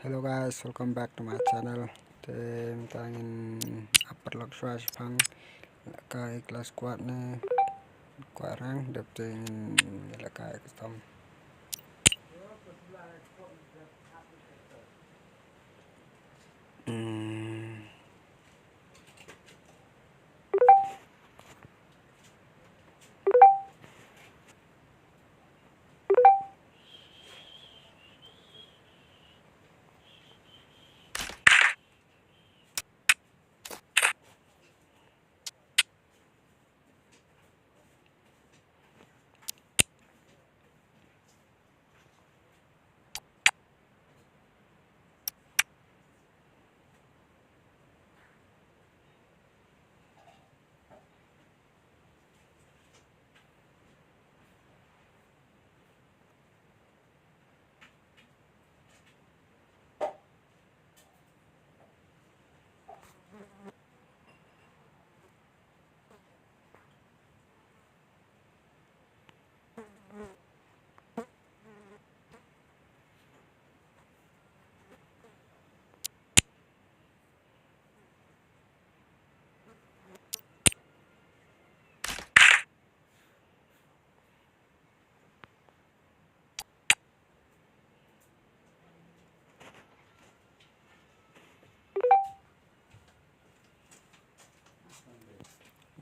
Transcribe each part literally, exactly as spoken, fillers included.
Hello guys, welcome back to my channel. Te mynta ngin ap paralok shuwa shaphang lehkai clash squad ne kwah rank, dep te ngin lehkai custom. Hmm.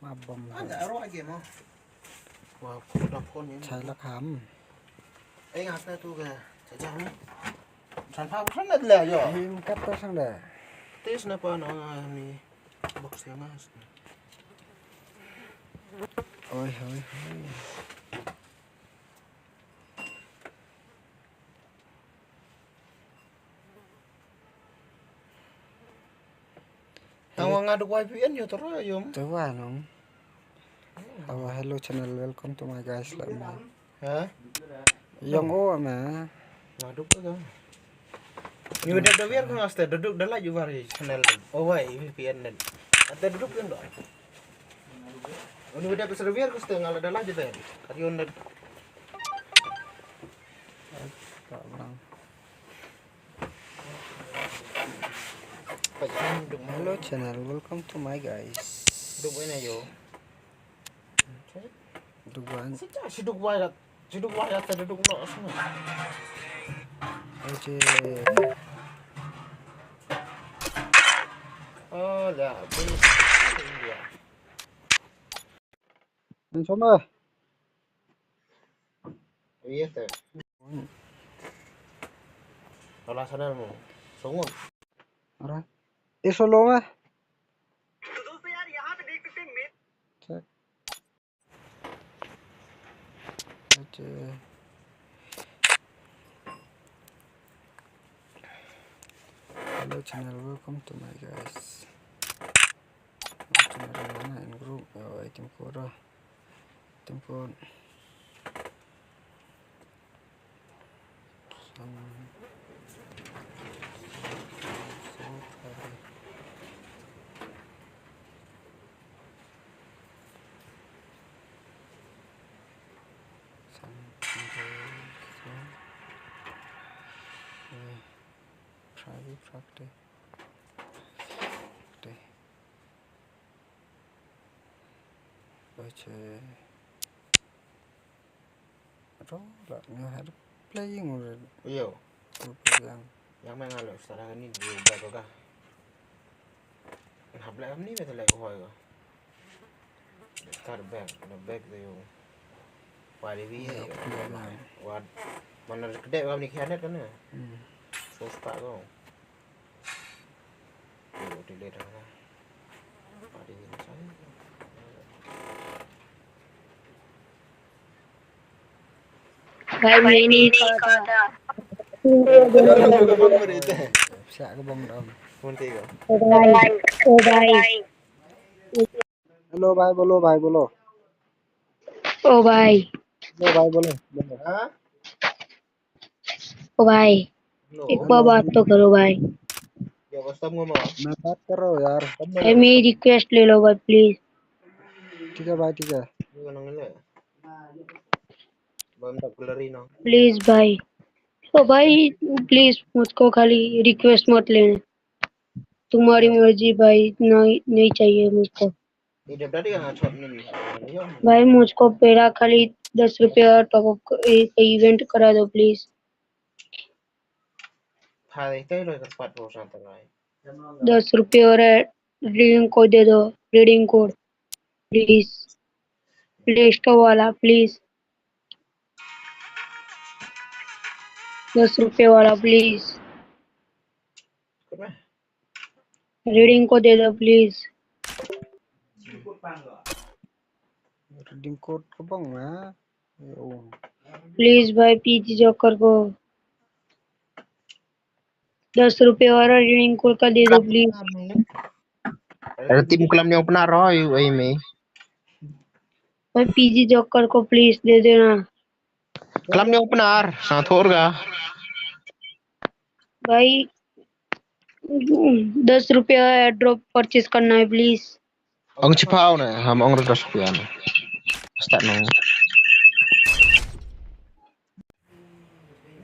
Ma bom. Ada arwah game oh. Wah, aku dah phone ni. Chai la kham. Eh, ngata tu ke? Chai jam. San pha san dah lah yo. Him kat tu sang dah. Tis napa nang ni box yang mas. Oi, oi, oi. Tang wa nga duk Y P N yo tara yom. Te wa nong. Awa, hello channel, welcome to my guys, like me. Ha? Yong o me. Nga duk ka. Ni udah da wiar ko ngaste duduk da la ju war channel. O wai V P N den. Ate duduk den do. Ni udah ko server ko ste ngala da la ju den. Kari on den. Hello channel, welcome to my guys. Duk wai na yo. Duk wai. Sejak si duk wai dah. Si duk wai dah, duk no semua. Oke. Oh, dah. Ini dia. Yang sama. Iya, teh. Kalau sana mau. Songon. Ara. Eh, solo mah. Check. Oke. Hello channel, welcome to my guys. Welcome to my in group. Oh, item code. Item code. San, san, san, san, eh, private practice. Practice. Baca. Ro la nga had playing already. Yo. Ro playing. Yang main ngalo stara kani di ba to ka. Hap la kamni ba to la ko hoy ko. Start back, na back to yo. Wa de bi. Yo, playing. Wa mana kede kamni khianat kan. Hmm. So start ko. Bhai, main nahi karta. Sa ka bom dom. Phone te ko. Oh bhai. Oh bhai. Hello bhai, bolo bhai, bolo. Oh bhai. Hello bhai, bolo. Ha? ओ भाई, हेलो। एक बार बात तो करो भाई। क्या बस तुम घुमाओ। मैं बात कर रहा हूँ यार। भाई, मेरी रिक्वेस्ट ले लो भाई, प्लीज। ठीक है भाई, ठीक है। ये बना ले। बंदा गुलरी ना। प्लीज भाई। तो भाई, प्लीज मुझको खाली रिक्वेस्ट मत लेने, तुम्हारी मर्जी भाई, नहीं, नहीं चाहिए मुझको। ये जब दादी का छोड़ नहीं है। भाई, मुझको मेरा खाली दस रुपया टॉप अप, इवेंट करा दो प्लीज। हाँ, देखते हैं, इधर पाँच परसेंट तक आए। दस रुपये और रिडीम कोड दे दो, redeem code please, play store वाला प्लीज, दस रुपये वाला प्लीज, रिडीम कोड दे दो प्लीज। रिडीम कोड को बंग ना। प्लीज भाई, पीजी जोकर को दस रुपये वाला रिडीम कोड का दे दो प्लीज। अरे, team klam ni opener roh, yu, ai me. भाई, पीजी जोकर को प्लीज दे देना। Klam ni opener, sa thor ga। भाई, दस रुपया एयर ड्रॉप परचेज करना है please. Ong chipau na, ham ong दस रुपया na। Start na।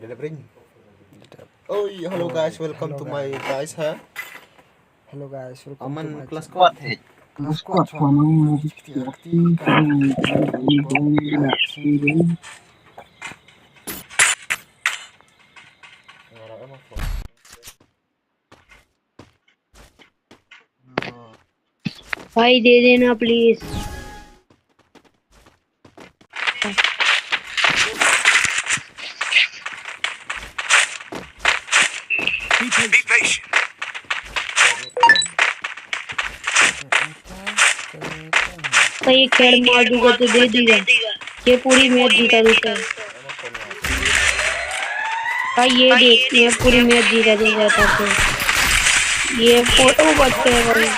Delivering. Oh, hello guys, welcome to my guys, ha. Hello guys, welcome to my class squad. Class squad, भाई, दे देना please. Be patient. भाई, खेल मार दूंगा तो दे देगा। ये पूरी मैच जीता देता है। भाई, ये देख, मैं पूरी मैच जीता दूंगा था तो। ये फोटो बचते हैं भाई।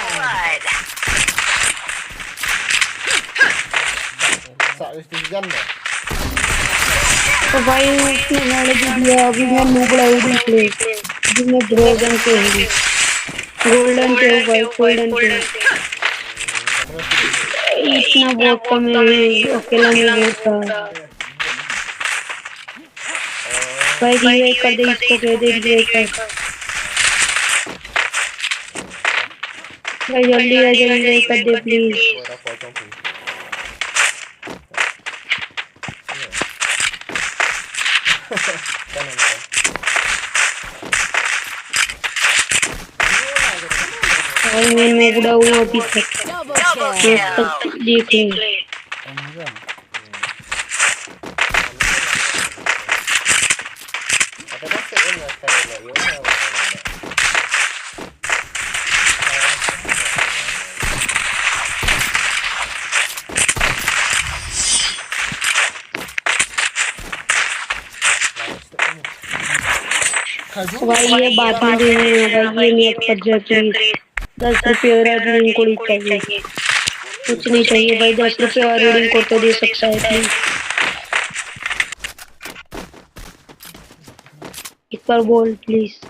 तो भाई, उसने मैंने भी दिया, अभी मैं नूबड़ा उड़ी प्ले, अभी मैं ड्रैगन पे हूँ, गोल्डन पे हूँ भाई, गोल्डन पे। इतना बहुत कम है, अकेला में बहुत था। भाई, रिवाइव कर दे इसको, कह दे रिवाइव कर। भाई, जल्दी आ जा, रिवाइव कर दे प्लीज। भाई, मैं नूबड़ा हूँ अभी तक। मैं तक देख ले। भाई, ये बात नहीं देनी है भाई, ये मैच फट जाए प्लीज। दस रुपये और रिडीम कोड ही चाहिए, कुछ नहीं चाहिए भाई, दस रुपये और रिडीम कोड तो दे सकता है प्लीज। एक बार बोल प्लीज।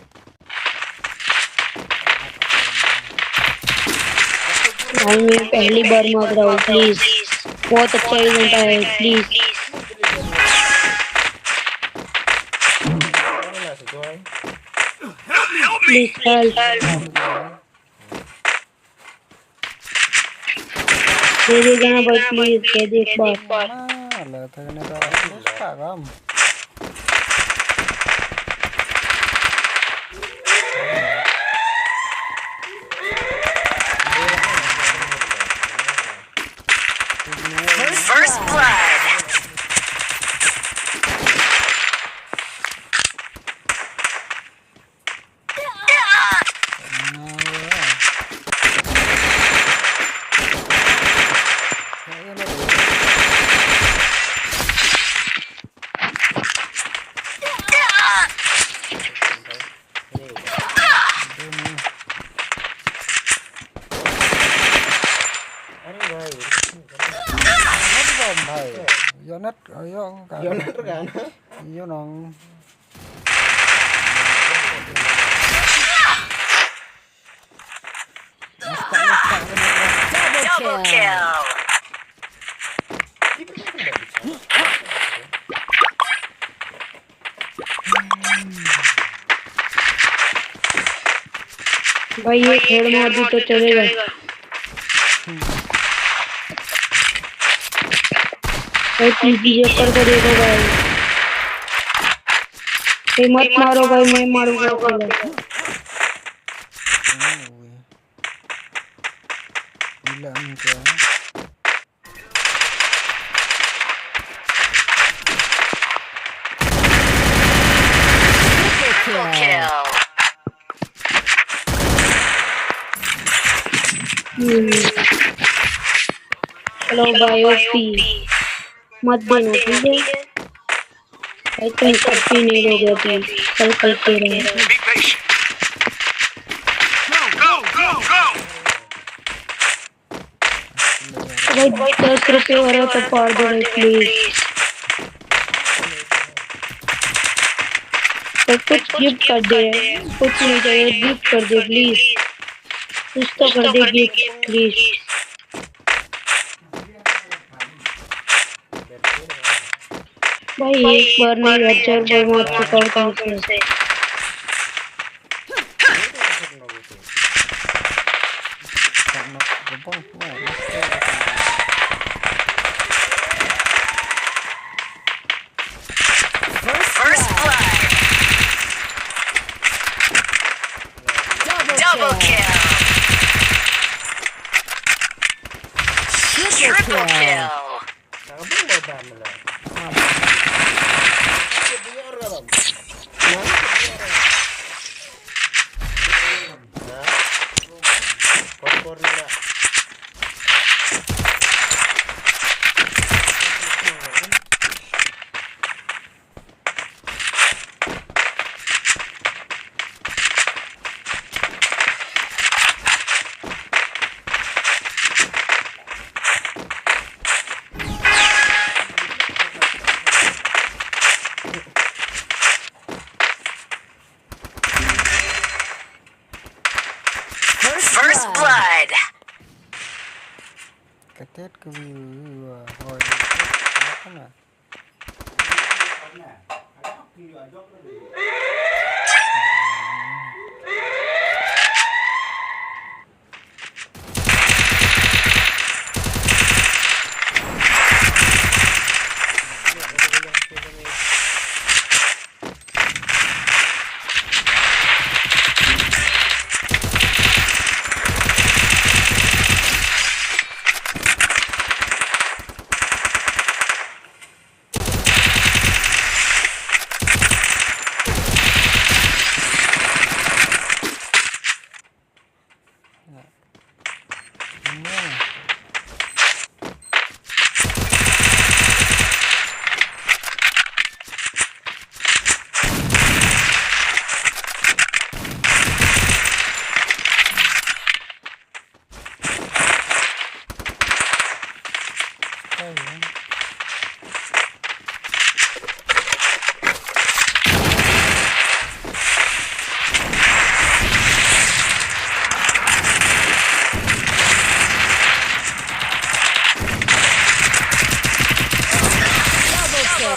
भाई, मैं पहली बार मांग रहा हूँ प्लीज, बहुत अच्छा इवेंट आया है प्लीज। Please help. दे दे जाना भाई, प्लीज दे दे एक बार। First blood. Unit, ayo, unit kan. Iyo nong. Double kill. भाई, एक हेड मार दूं तो चलेगा? भाई, पीजी कर को देखो भाई। ये मत मारो भाई, मैं मारूंगा अकेला। Gila nih gua. Triple kill. Hmm. Hello, भाई, ओपी। मत देना, ठीक है? भाई, तुम कभी नहीं दोगे अभी, कल, कल के रहे। Be patient. Go, go, go! भाई, दस रुपए वाला तो पार दो भाई, प्लीज। तो कुछ गिफ्ट कर दे, कुछ नहीं चाहिए, गिफ्ट कर दे प्लीज। कुछ तो कर दे गिफ्ट प्लीज। भाई, एक बार नहीं, हजार बार मार चुका हूँ तुमसे। First blood. Double kill. Triple kill. First blood. Katet ka view, view, uh, hoi. Kana? Double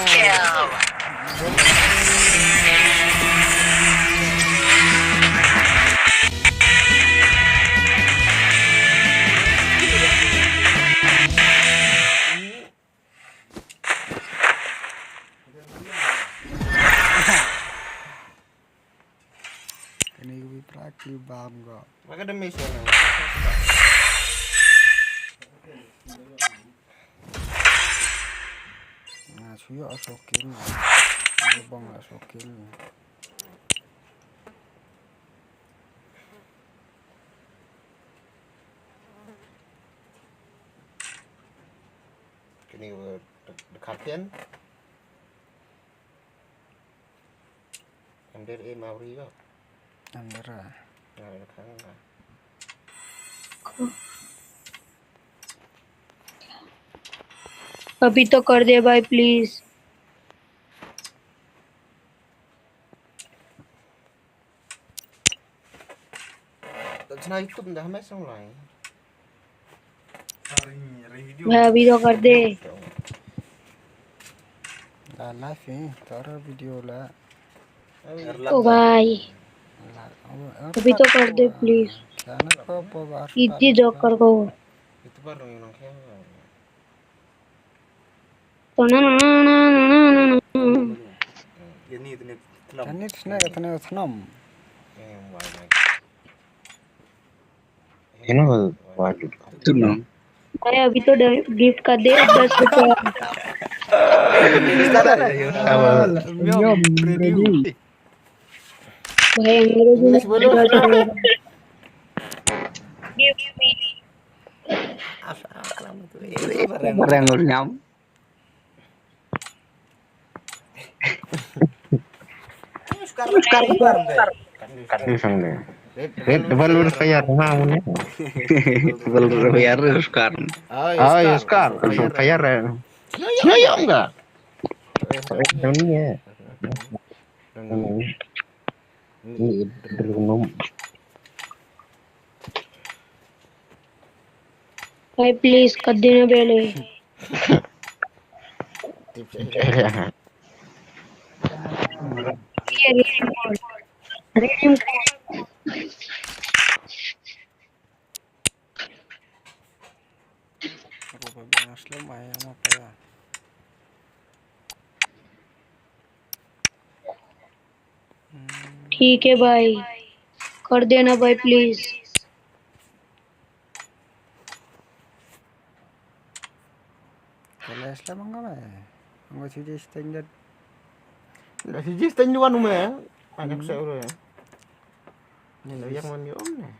kill. Kane ka bipra ki bam go. Nga shu ïoh so kill. Nga bang la so kill. Kini the, the captain. Under e Mauri go. Under. Nga le khang nga. अभी तो कर दे भाई, please. Channel YouTube dah mai song lai. भाई, अभी तो कर दे। Dah live eh, tar video la. ओ भाई। अभी तो कर दे, please। इतनी जोकर को। तो ना, ना, ना। Ini tene tnam. Ini tene tnam. You know what? Tnam. भाई, अभी तो गिफ्ट का दे दस रुपया। भाई, अंग्रेजी में इंग्लिश बोलो। Give me. Barang nyam. Kan isang deh. Red, double ur kaya rumah mun. Double ur kaya sekarang. Oh, ya sekarang. Kaya re. Nyoyong enggak? Ini ya. Ini belum. भाई, प्लीज कर देना पहले। ये रिडीम कोड। Redeem code. ठीक है भाई, कर देना भाई, please. Kala sla mangga ba. Anggo siji stand dat. Lah siji stand duan ume. Anak saya udah ya. Ini lah yang mami om nih.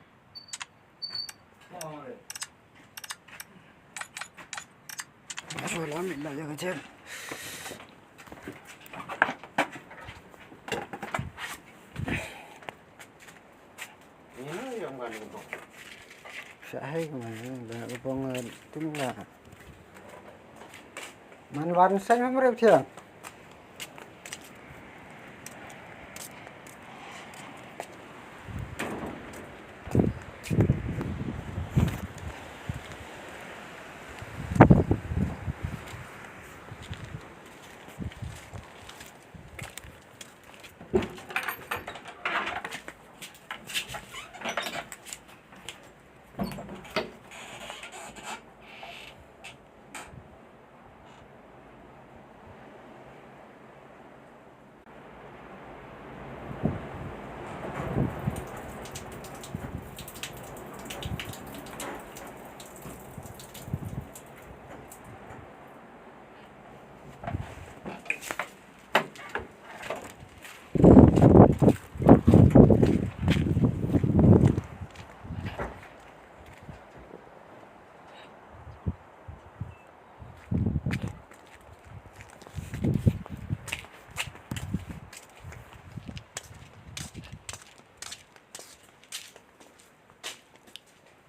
Masuk lah, minta jaga cel. Sa hai kemana? Dah kepong tinggal. Man wan sai memre thiang.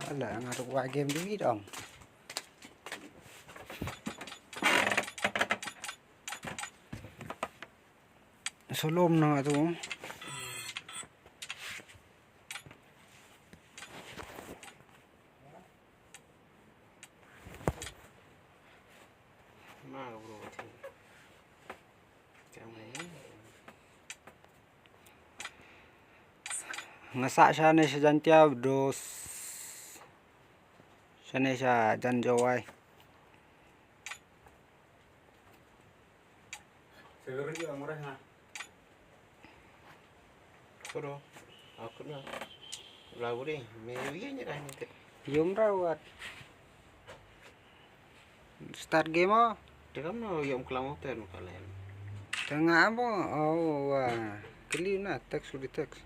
Wala nga ruk wa game di dong. Solom na tu. Nga sah shane sha Jaintia, bro. Shane sha Jan Jowai. Koro, aku na. Lagu deh, me ye ni dah ni te. Yum rawat. Start game ah. Te kam na yum kelam te nu kalen. Tengah apa? Oh, wah. Keli na, text udah text.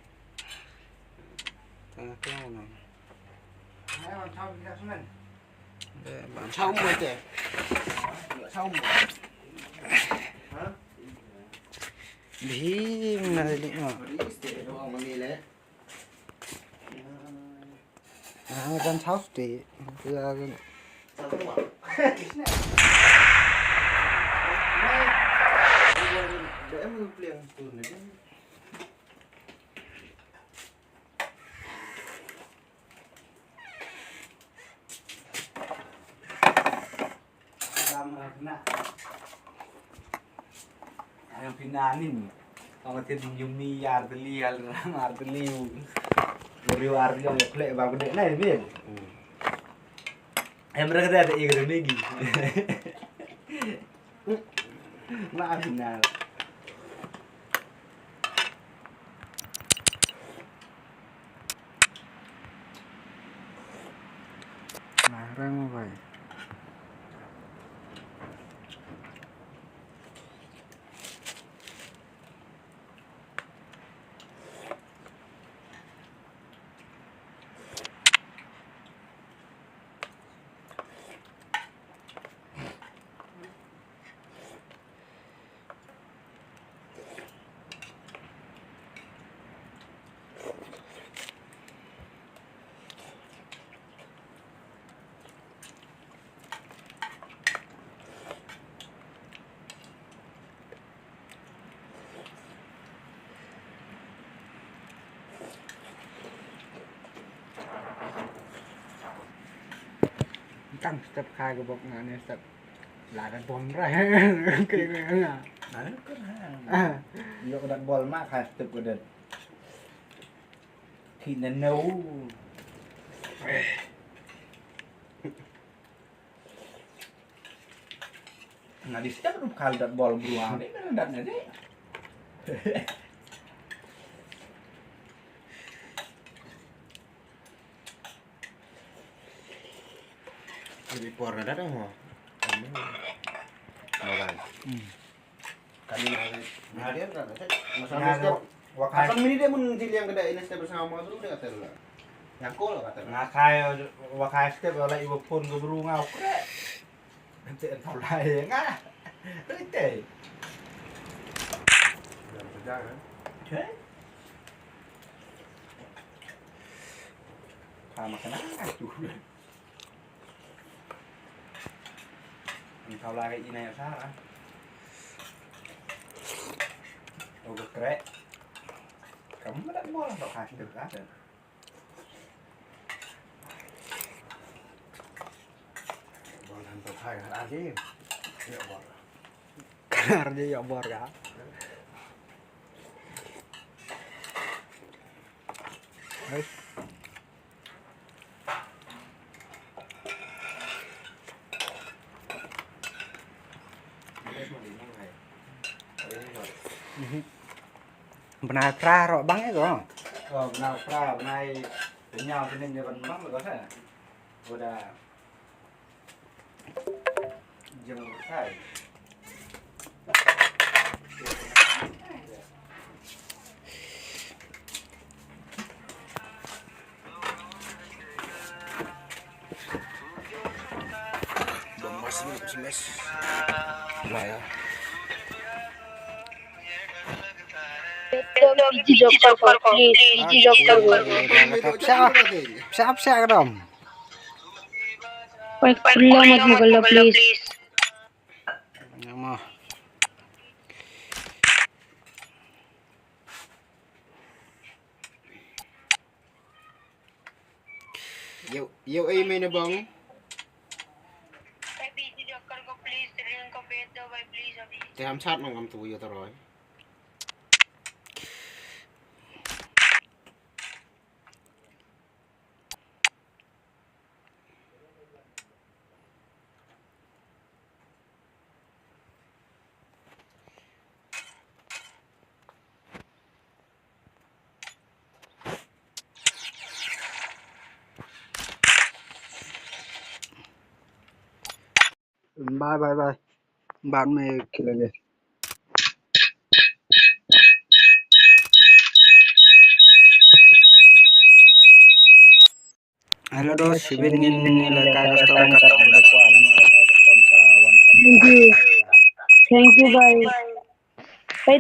Tengah kelam na. Chau mo te. Chau mo. Bhim na li ma. Ah, kan chau te. Ya kan. Yang finanin. Ong tin yung mi ar teli, al ram ar teli. Uri ar teli ong kle ba gede nai bin. Em rek da da igre megi. Ma ar na. Ngarang bai. Tang step khai ka bok nga ne step la ka bom ra. Ke nga. Nane ka ha. Yok dat bol ma khai step ka det. Ki na no. Nga di step rup kal dat bol bruang ni na dat na di. Lebih por na dat mo. Makan. Hmm. Kami na na dia na na. Masa mesti. Wakai. Asal mini dia mun jiliang kada ini step bersama tu dia kata lah. Yang kol kata. Ngakai wakai step wala iwa phone ke beru ngau kre. Nanti entah lah ya nga. Rite. Jangan kerja kan. Okay. Sama kena tu. Ang tawla ka ina ya sara. O ka krek. Kamu madat bola tok kaki tu kan. Bola tok kaki kan aja. Ya bola. Kan aja ya bola. Hai. Mhm. Bnai phra roh bang ïa ko. Oh, bnai phra, bnai pynïaw sini ïa ban bang ko sa. Uda. Jong kai. Lah ya. P G Joker ko, please, P G Joker ko. Pisa, pisa, pisa ka dam. Wai, khulla mat mokallo, please. Nama? Yow, yow, ei, mene bang? Te ham sat mang kam tu yo taroi. Bye, bye, bye. बाद में खेलेंगे। Hello, dos, sibin ngin ngi la ka ka ka. Thank you. Thank you, bhai. Bhai,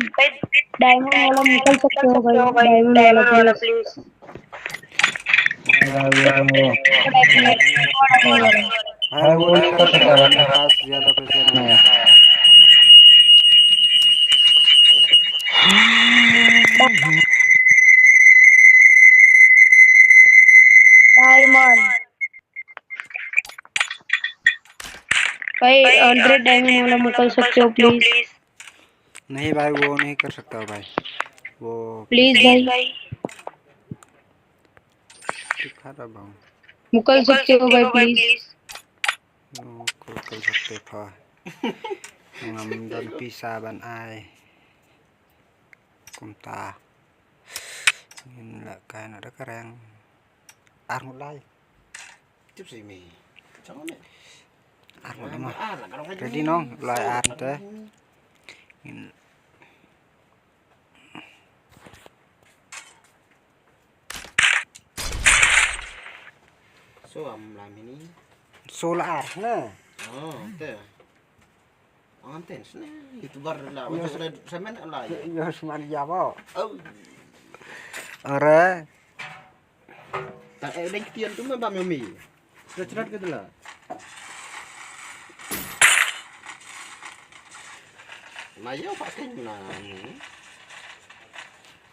diamond wala mukal sakte ho, bhai. Diamond wala, please. Hai, wo nahi kar sakta, paas zyada paise nahi hai. Diamond. Bhai, hundred diamond wala mukal sakte ho, please. नहीं भाई, वो नहीं कर सकता भाई। वो please भाई। ठीक था भाई। मुकल सकते हो भाई, please। Mukhul, mukhul सकते था। Ngam don pisa ban ai. Kumta. Ngin la kai na da kareng. Ar ngut lai. Tip si mi. Chong ne. Ar ngut lai ma. Ar la karong. Ready nong, lai ar te. Ngin. So am la mini. So la ar ne. Oh, te. Ang ten sne. YouTuber la. Yo. Wajah sudah semen la ya. Yo, semen ya ba. Oh. Ore. Tak eh deng kitian tu mah ba memi. Sudah cerat ke tu lah. Maya pakai na ni.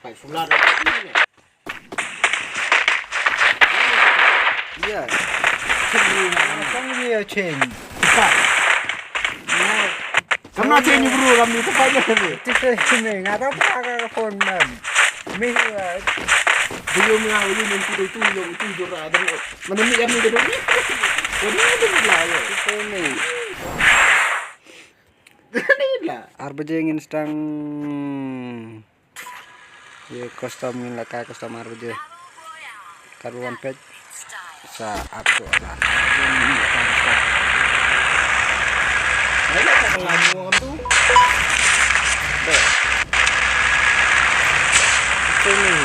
Pakai sular. Iya. Kan iya change. Kam na change bro, kam ni tu pakai ni. Itu saya ni ngata apa ka phone man. Mi, uh, video mi ha ini tu tu yo tu jora dan mana ni kami tu ni. Kami tu lah ya. Itu ni. Ni lah. Ar baje ngin stang. Ye custom ngin la kai custom ar baje. Kar wan page. Sa ap tu la. Ayo, tak lama tu. Deh. Itu ni.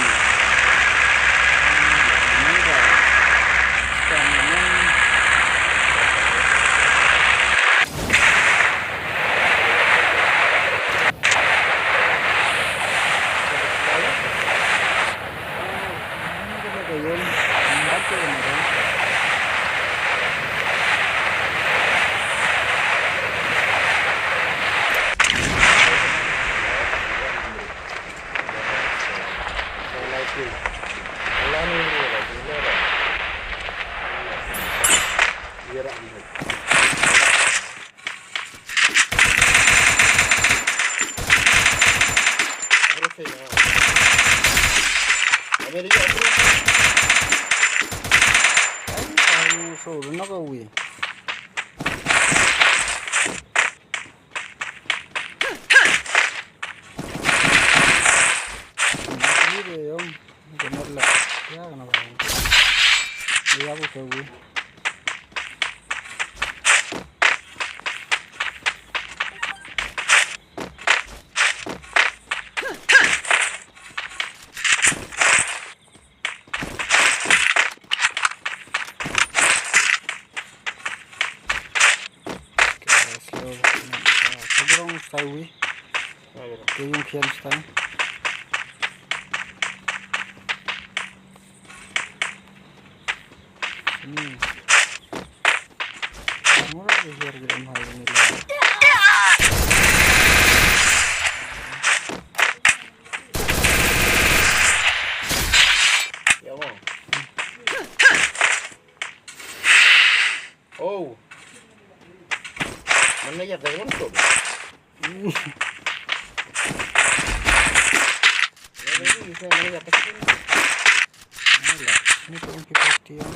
Sebrong style wi. Ke yung khian style. Sini. Murah ke hiar ke dalam hal ini lah. Ya Allah. Oh. Mana ya, kayak mana tuh? Mana ya, kayak mana? Alah, ini tuh kita tiang.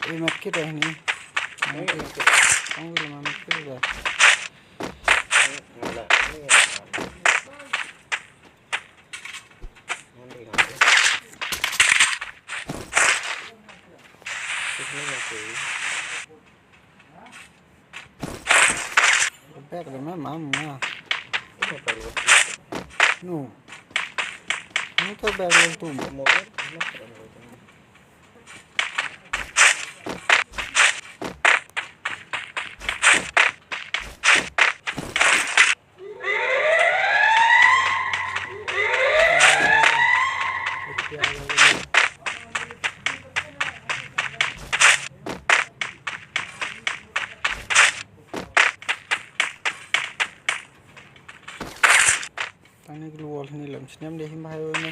Eh, medkit dah ni. Medkit. Ang wala medkit dah. Bag da me mam nga. No. No to bag lo tum. Tang ni glue wall ni lam snem de him hai ne.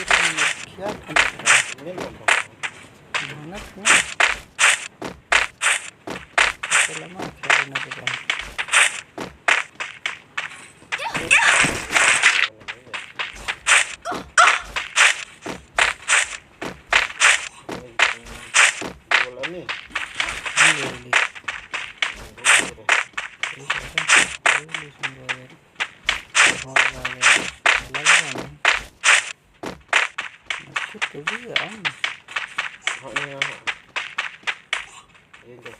Kita ni kiat kan kita. Ini belum, Bang. Banget ni. Selama saya nak berjalan. Gol ani. Iya, iya. Gol, gol. Ini siapa? Ini semua. Gol, gol, gol. Gol, gol. Masuk ke dia, am. Haknya. Iya, iya.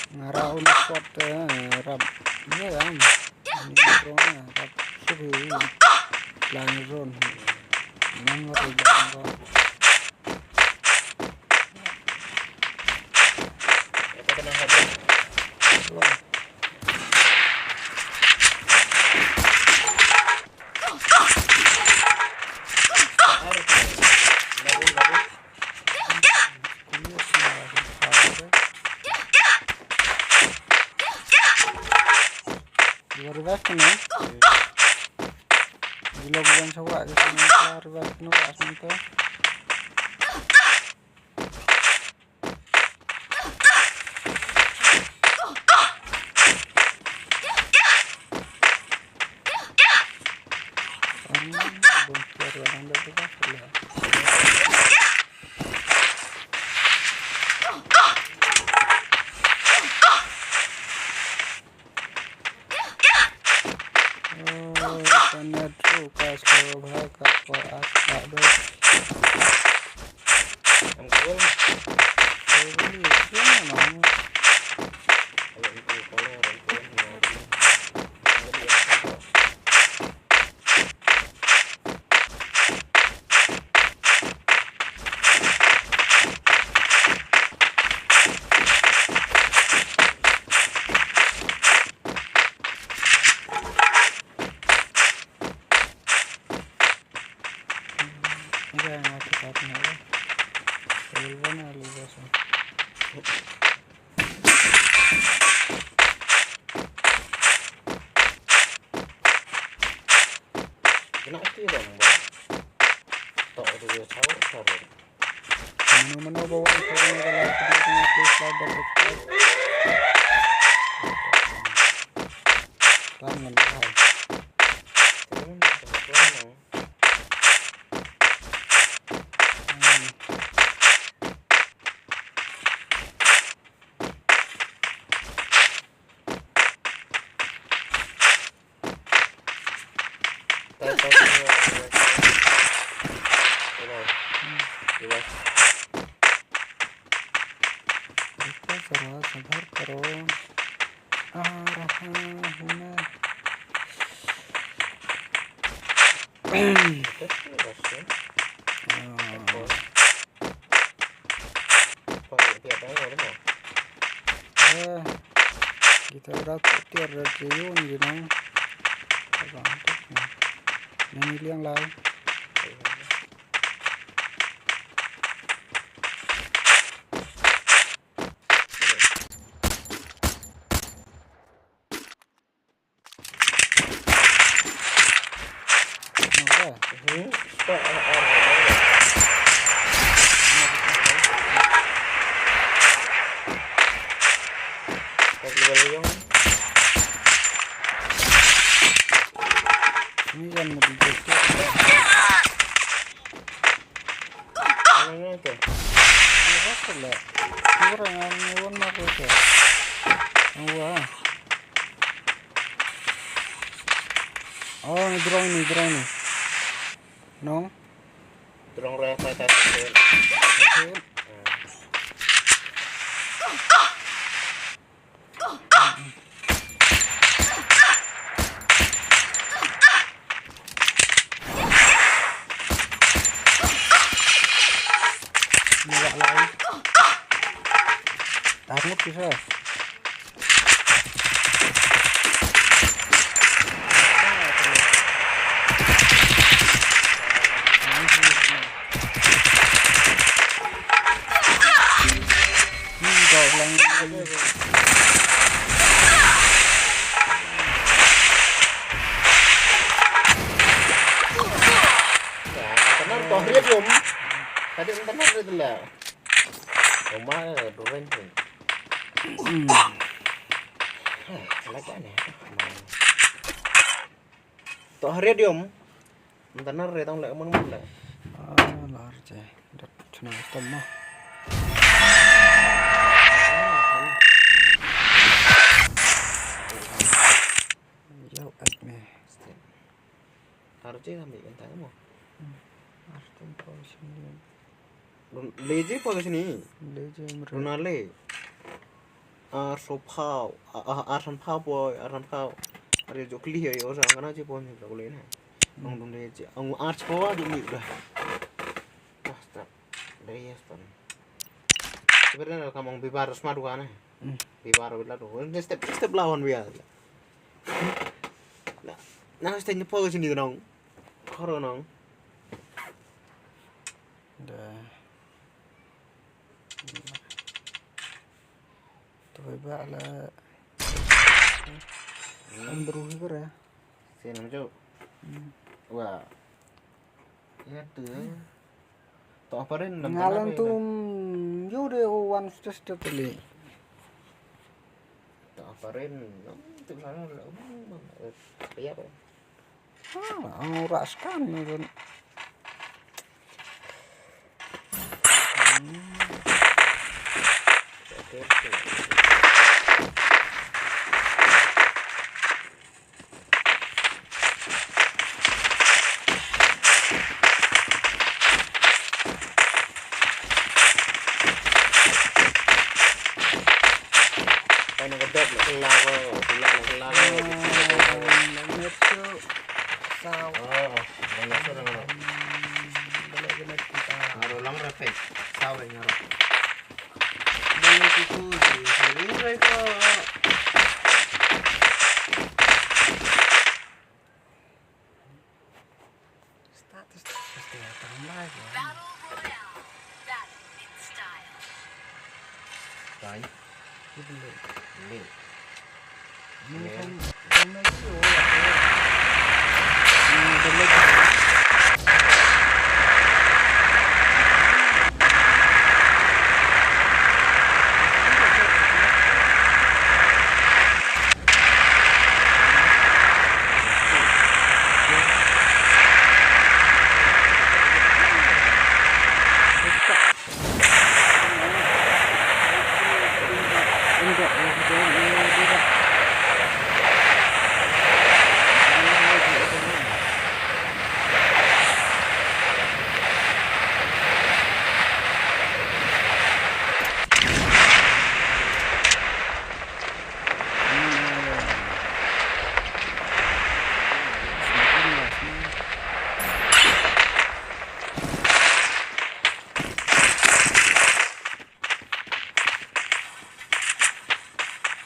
Nga ra un shot, eh, rap. Ye am. Ni drone, eh, rap. Sugi. Plan drone. Nang ri bang ko. Long. Revive kena. Gila bukan sawak je kena revive kena wak sebentar. Oh, kana tru ka sngewbha ka por as ka dei. Em, kawal. Kawal ni, kawal ni, no. Kalau itu, kalau orang tua, no. Kena ati dong, bang. Tok tu dia saut, saut. Mano-mano ba wan ka live video jong nga, please like dan subscribe. Klam ngan live. Hmm. Ito sarwa sabar karo. Araha huna. Ah. Eh, kita udah tiar dari Jeyun, you know. Abang tu. Nani liang lai. Ini yang mau dijajah. Ano nga ito? Ano nga pala? Siguro nga, ngayon na ko ito. Ang wa. Oh, may drone ni, drone ni. No? Drone raya sa tayo sa tayo. Okay. Mula lang. Takot ko siya. Tadi internet itu lah. Rumah duren tu. Lagi aneh. To hariat diom. Mantana re tang le mun mun le. Ah, lar je. Dat chuna stom ma. Yo, at me. Har je kami kan tang mo. Ar tum position. Leje position ni. Leje mre. Dunale. Ar so phaw, a, a, ar san phaw poi, ar san phaw. Ar yo jok li yo, yo sa ngana je pon ni ko le na. Ang dun de je, ang ar so phaw ju mi da. Basta. Dari ya stan. Sebenarnya kamang bibar sma dua na. Bibar bila tu. Ini step step lawan biar. Na, na step ni poi sini nong. Koro nong. Da. Tuh ba la. Am bru hi kara. Sini maju. Wah. Ya tu. To aparin ngalan tum yo de o one step step le. To aparin tu sana la. Ya apa? Ah, ang oras kan, kan. Ano ka dep na kala ko, kala na kala ko. Saw. Oo, ang nasur ang ano. Balik ka na kita. Ngaro lang repek. Saw ay ngaro. Balik ko si Rinray ko. Status, status, status, tambah aja. Battle Royale. Battle in style. Fine. Ini belum. Ini. Ini kan, ini sih, oh, ya, ya. Ini belum.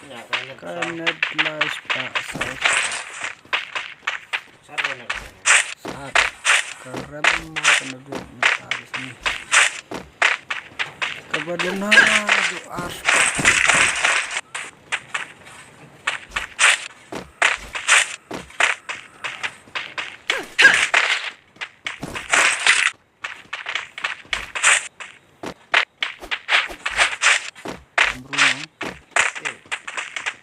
Ka net lai spah, saw spah. Sat ka rem ma ka na duk mynta ka sngi. Kaba duna duk ar spah. Bruno.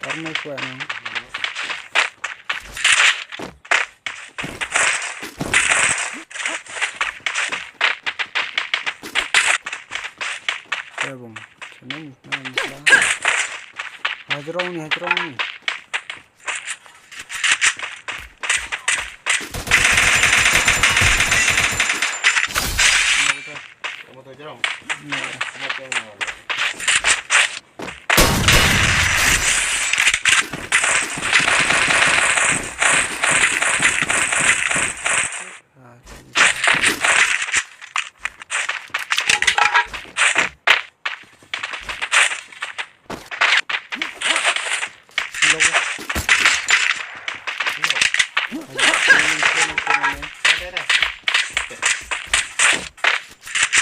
Tar mai kuat no. Kebong. Seneng, seneng, seneng. Hajrong ni, hajrong ni.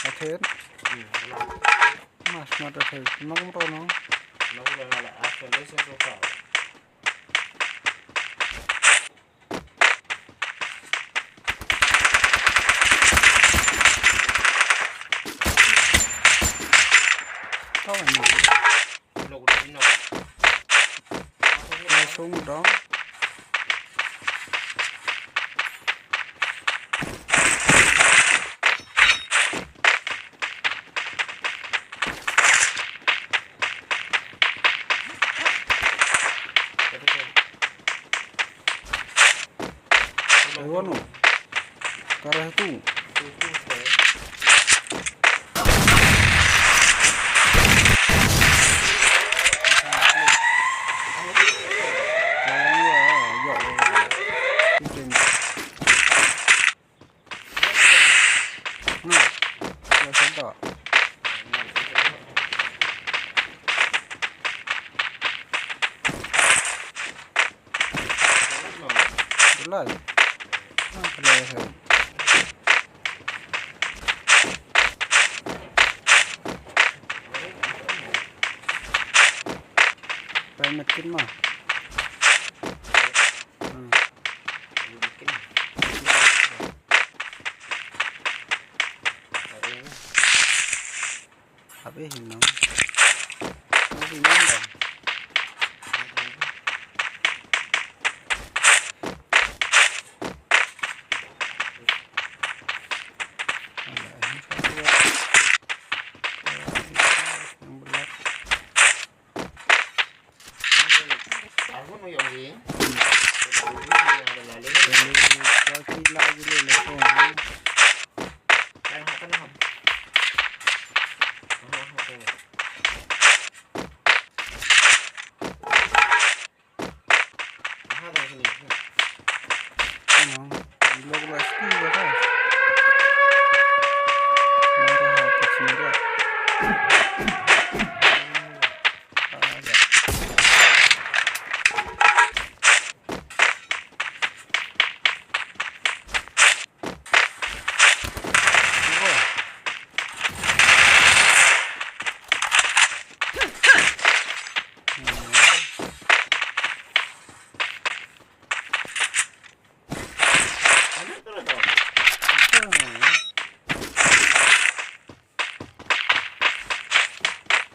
Athir. Mas mata athir. Nok mro no. Kau ni. Sung dong. Ai wano. Ka rah tu. Lai. Ah, lai hai. Pai medkit ma. Hmm. Hap eh, him nong. Hap eh, him nong. Alah, him nong. Nang belat.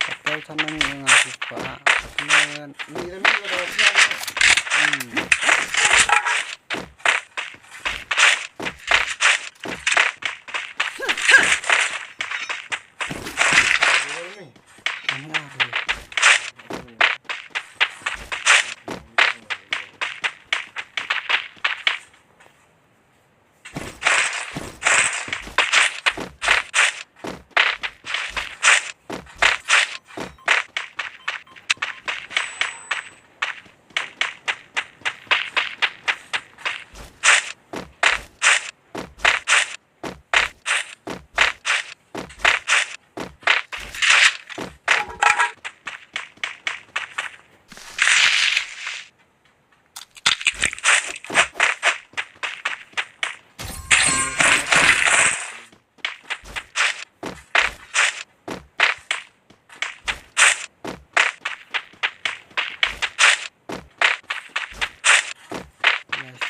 Patel sana ni nga sih pa. Ni ni ni ni. Hmm. Ini apa?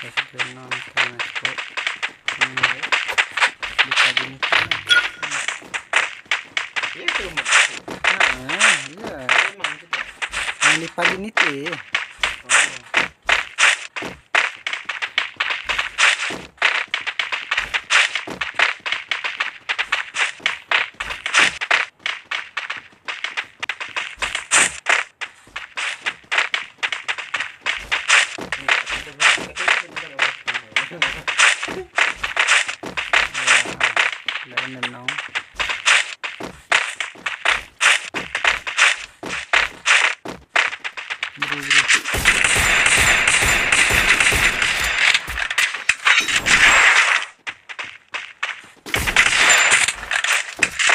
Kasi dia non kena ko. Hmm. Lupa gini. Iya, itu mah. Ah, iya. Emang gitu. Yang lupa gini tuh. Oh. Bro, bro.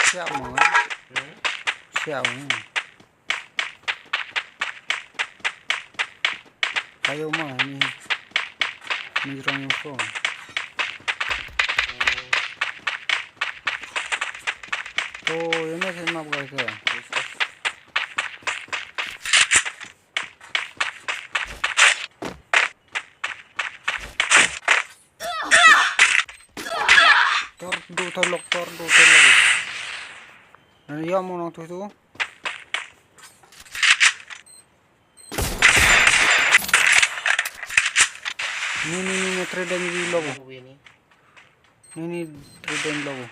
Siap mo. Hmm? Siap mo. Kayo mo ni. Ni jrong yung phone. To, yun na sa map ka. Yes, yes. Tor du tor lok, tor du tor lok. Nan yom mo nong tu tu. Ni ni ni ni treden di lobo. Ni ni treden lobo.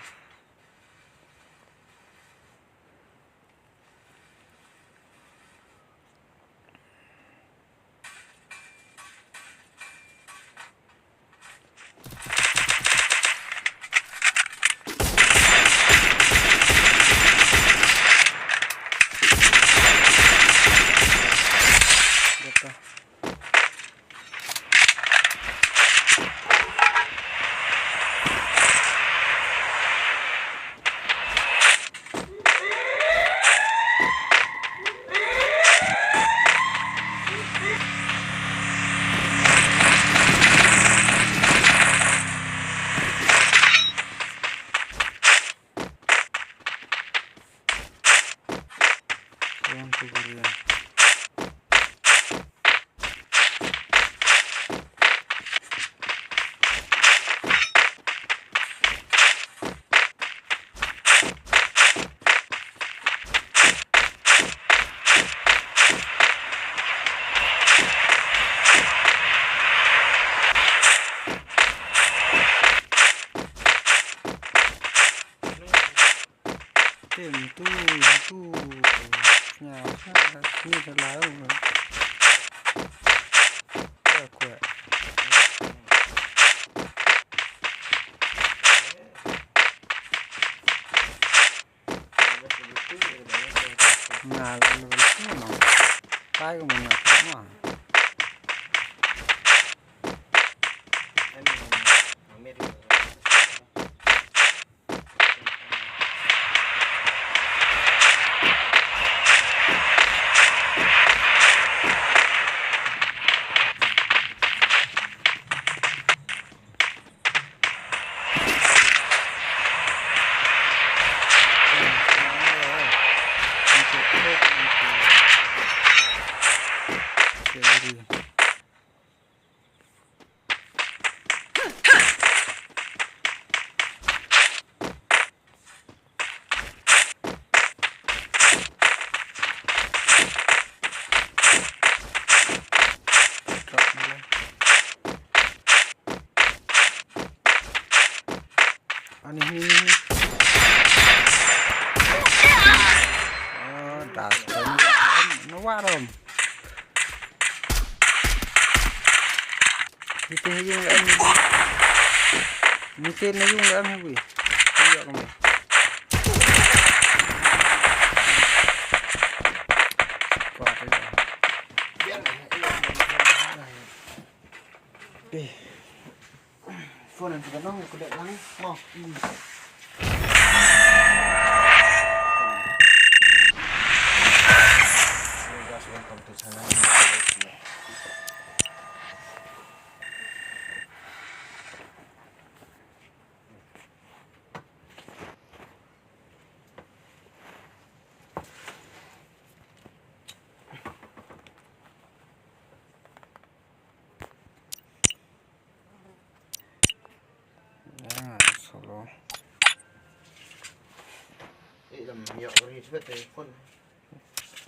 Tim tu, tu. Nya, ha, ni dah lalu. Ya, kuat. Nah, level two no. Tai ko mana tu mah. Ani, ni, ni, ni. Oh, das. No warom. Ito yung ano. Mite na yung ano, eh. Iya kami. Kuha ko yan. Eh. Phone ang tiga nong, kuda lang. Oh. Hmm. Hey guys, welcome to channel.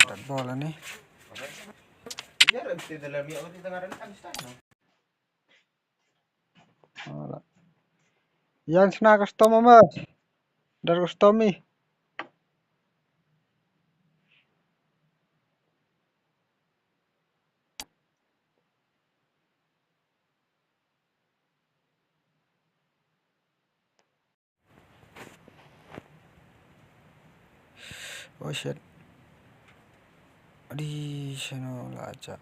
Dat ball ani. Ala. Yang sna custom ama. Dar custom ni. Oh shit. Adi, shano la aja.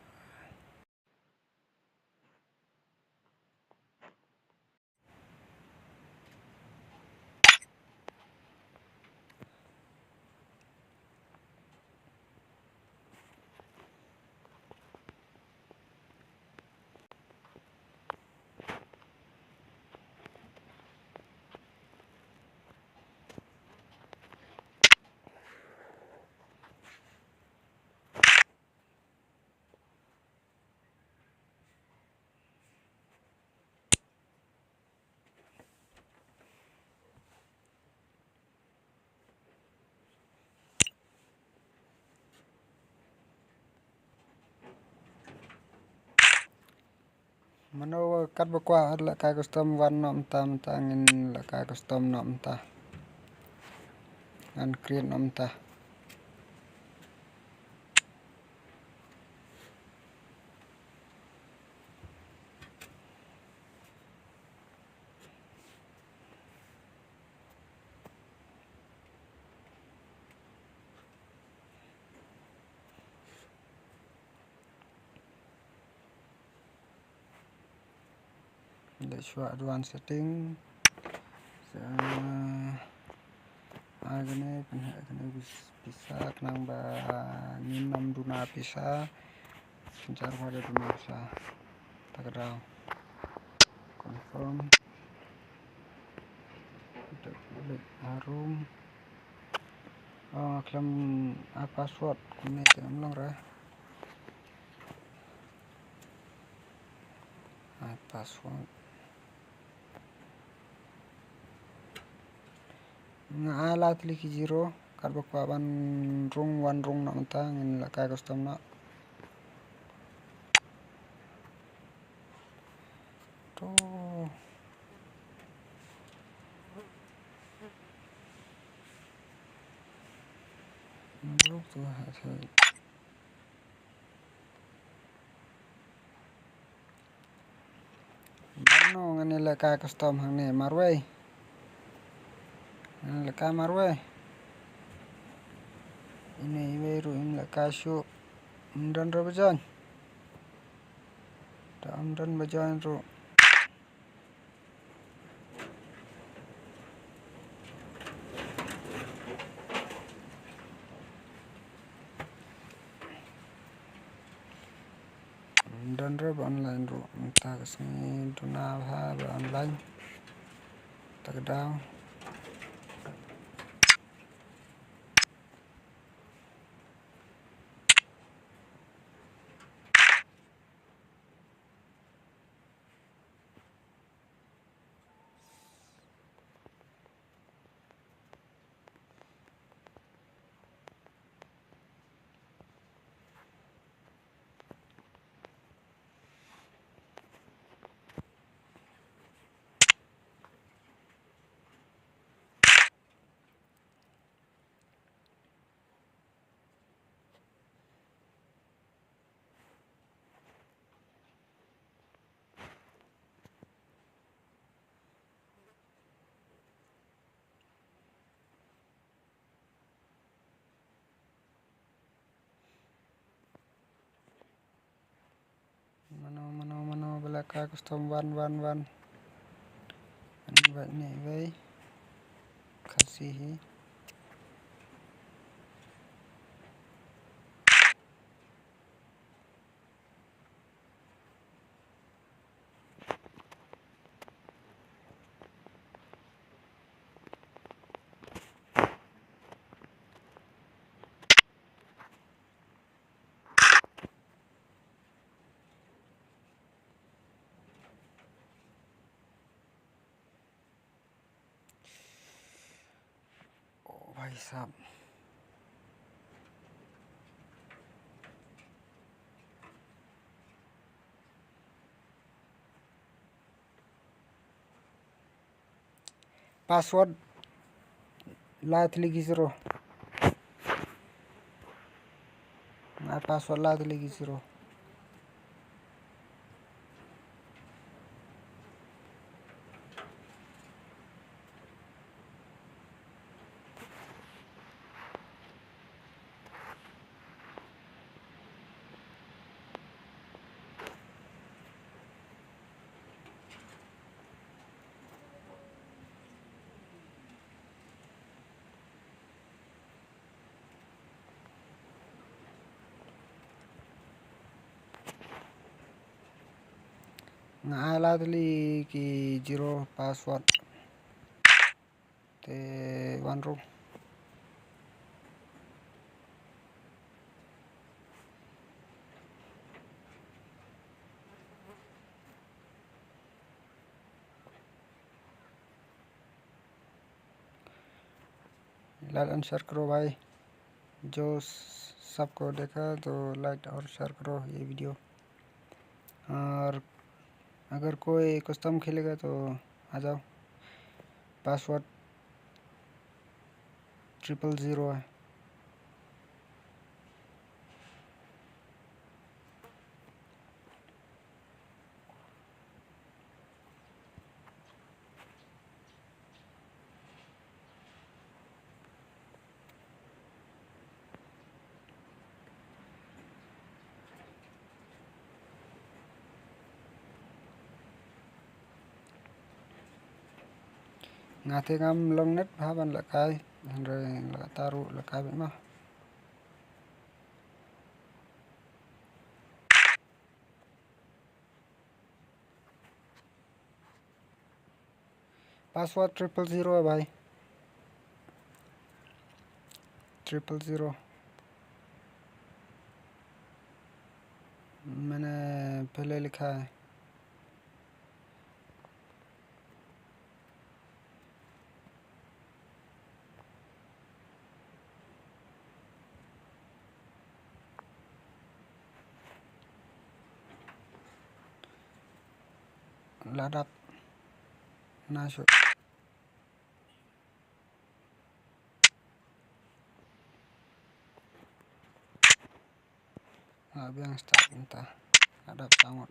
Mano kat ba kwah lehkai custom wan noh mynta, mynta ngin lehkai custom noh mynta. Ngan create noh mynta. Let's show advanced setting. Sa, ai kane, pynheh kane pis-, pisa khnang ba ngin ym duna pisa. Synshar ba da duna pisa. Ta ka daw. Confirm. Public harum. Oh, khlem ai password kumne te ym long re. Ai password. Nga ai la tylli ki zero, kat ba kwah ban rung, wan rung noh mynta, ngin lehkai custom noh. To. Ruk tu ha, ha. Mano ngan ïa lehkai custom hangne marwei. Ngan lehkai marwei. Ine iwei ruh im lehkai shuh. Ym don ruh ba join. Da ym don ba join ruh. Don ruh ba online ruh, mynta ka sngi duna bha ba online. Ta ka daw. Mano, mano, mano ba lehkai custom, wan, wan, wan. Invite ne iwei. Khasi hi. Oh, bhai sahab. Password lai tylli ki zero. Nga ai password lai tylli ki zero. Nga ai lai tylli ki zero password. Te wan ruh. Like and share करो भाई, जो सबको देखा तो like और share करो ये video। और अगर कोई custom खेलेगा तो आ जाओ। Password triple zero है। Nga te ngam long net bha ban lehkai, hynrei lehkai ta ruh lehkai beit ma. Password triple zero है भाई, triple zero। मैंने पहले लिखा है। Ladap. Nasuk. Nga biang start mynta. Ladap sangot.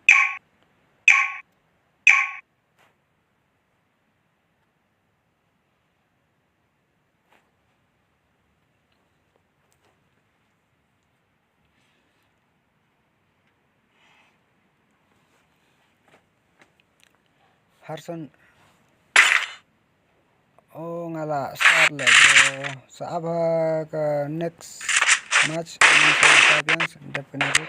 Harson. Oh, nga la start le bro. Sa ap ha ka next match. Definitely.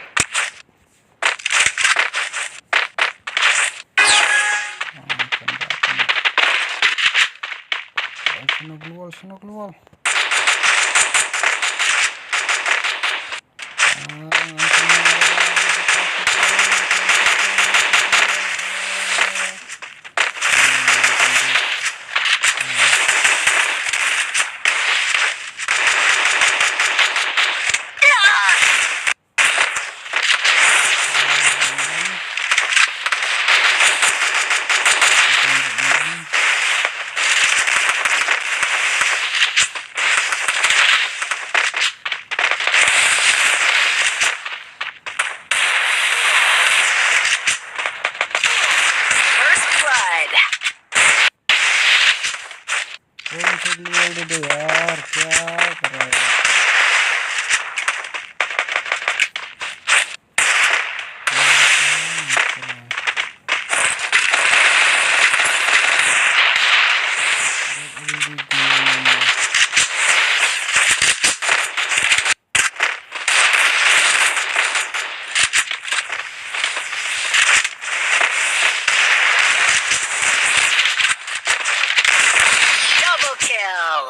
Snow global, snow global. First blood. कौन से लेवल दे दो यार, क्या कर रहा है? Double kill.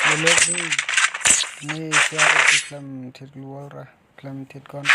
Hello, hey. Ni siapa sih klam tit keluar, klam tit kon.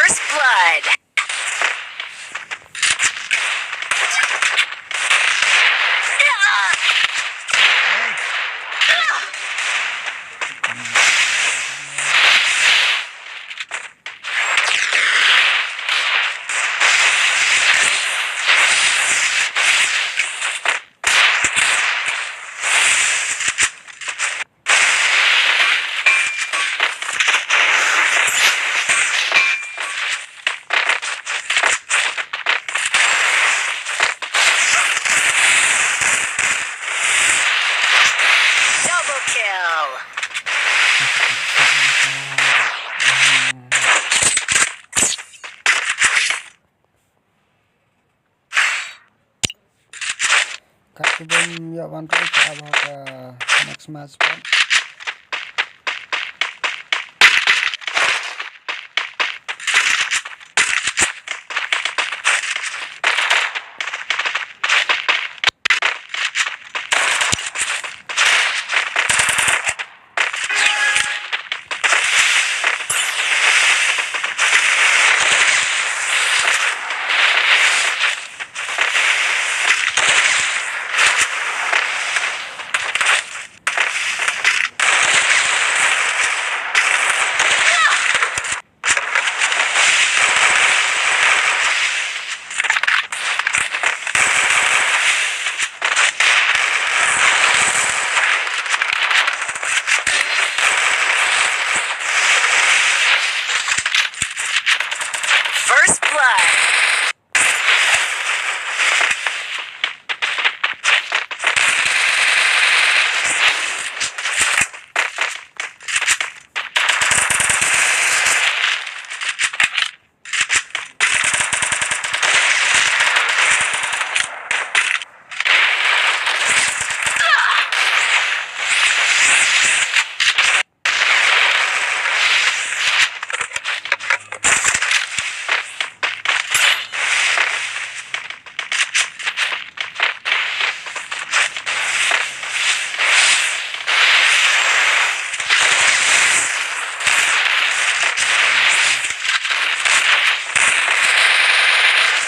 First blood. Double kill. Kat kibym ïoh ban roi ka ap ha ka next match pat. First blood.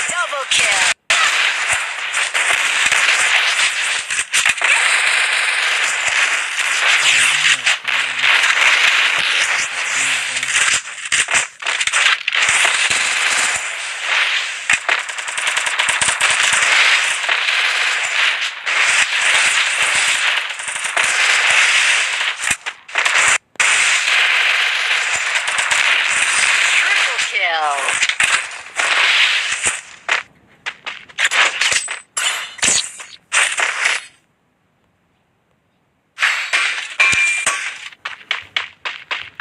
Double kill. Triple kill.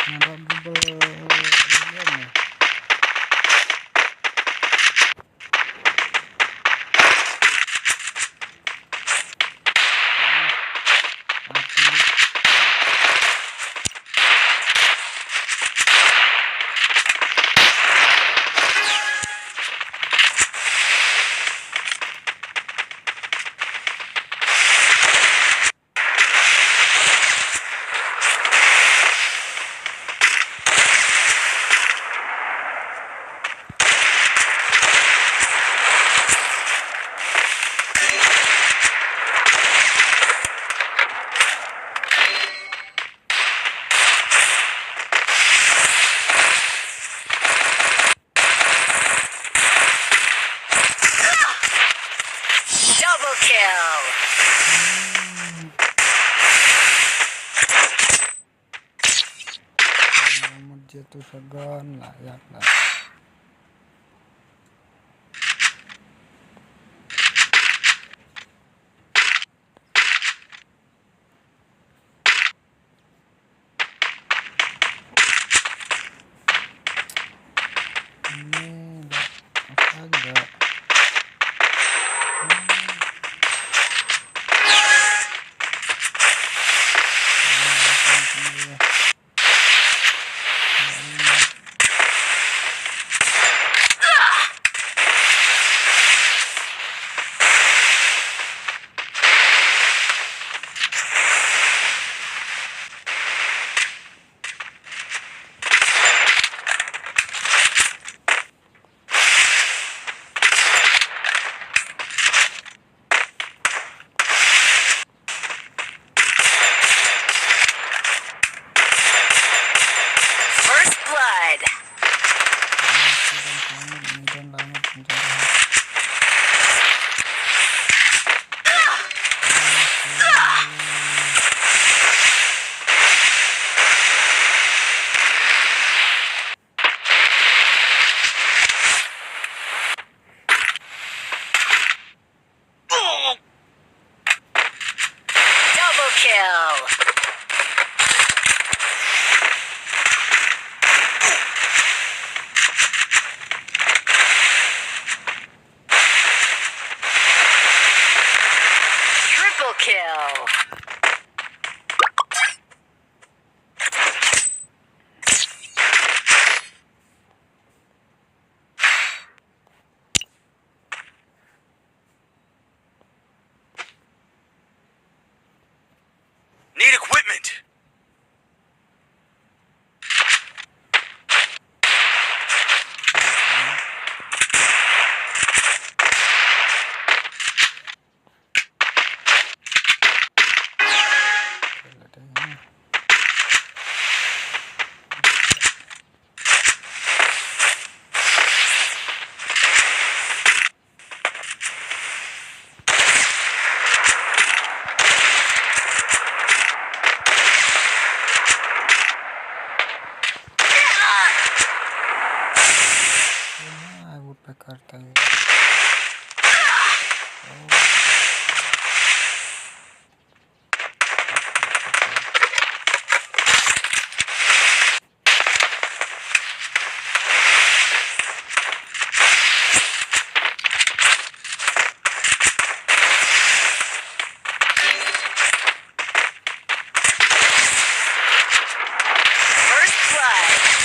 Ngarap double, eh, ni. Double kill. Mut je tu shotgun lah, ya lah. Double kill. Triple kill. Need equipment. Woodpecker tang. First blood.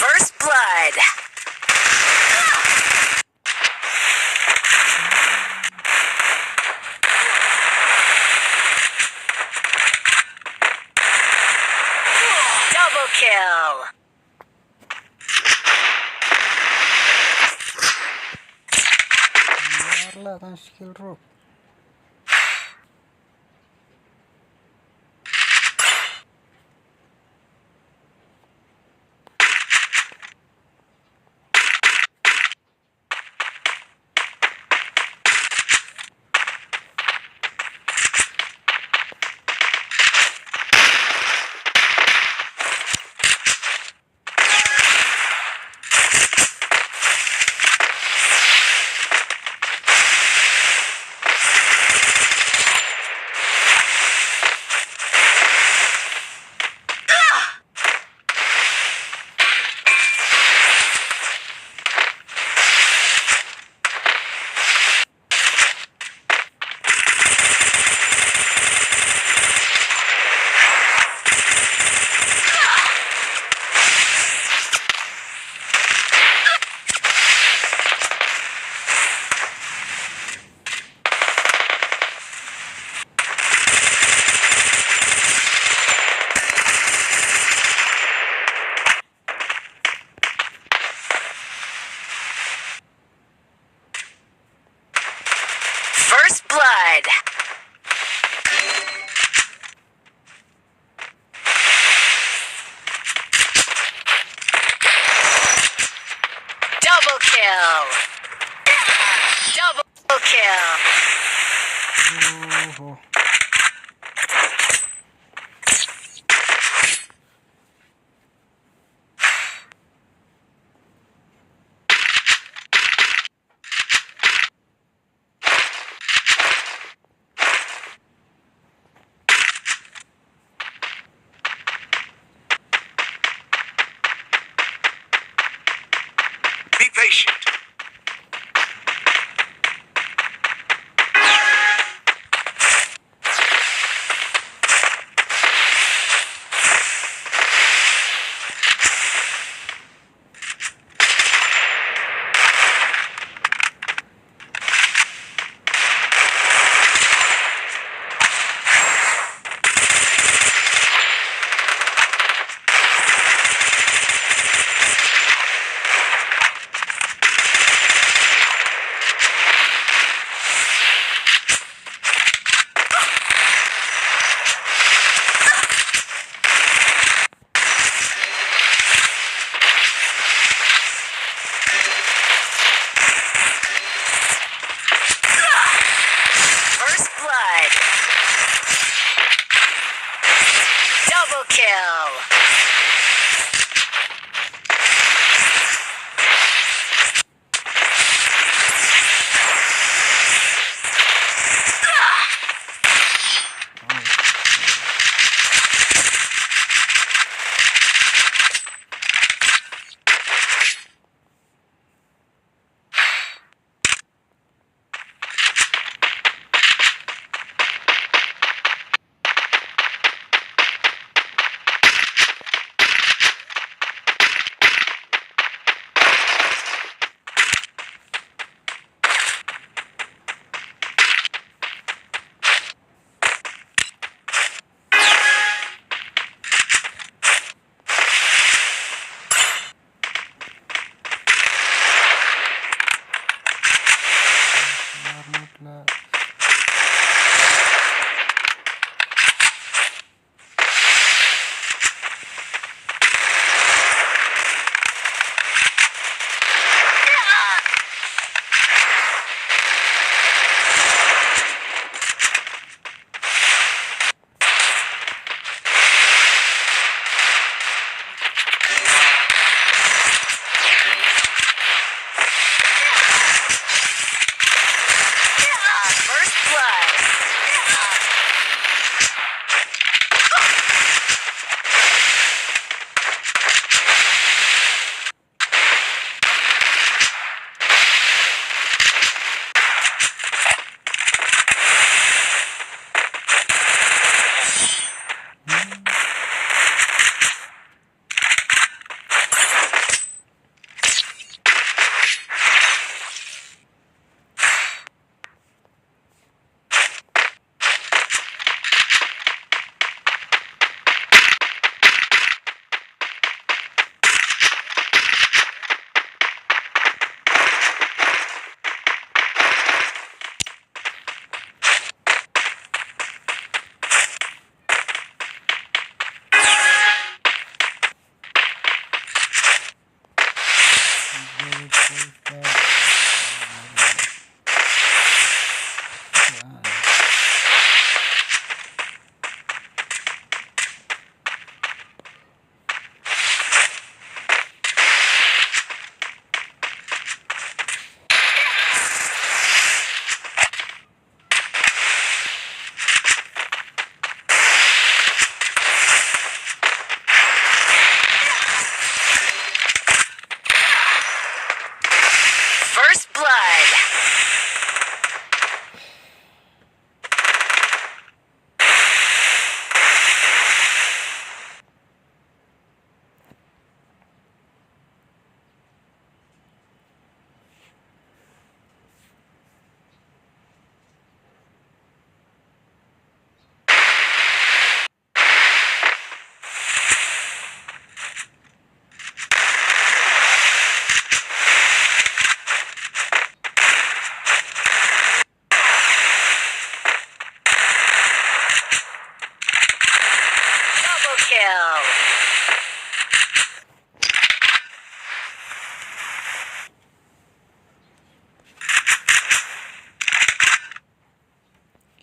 First blood. Double kill. Ala tang skill rope. Blood. Double kill. Double kill. Be patient. First blood. Double kill.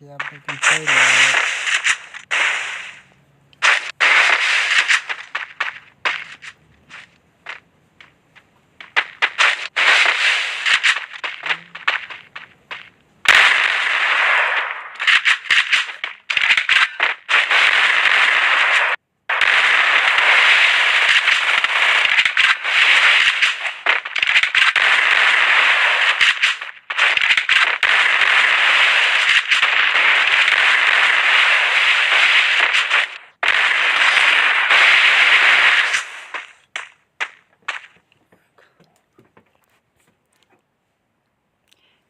Yeah, we can play that.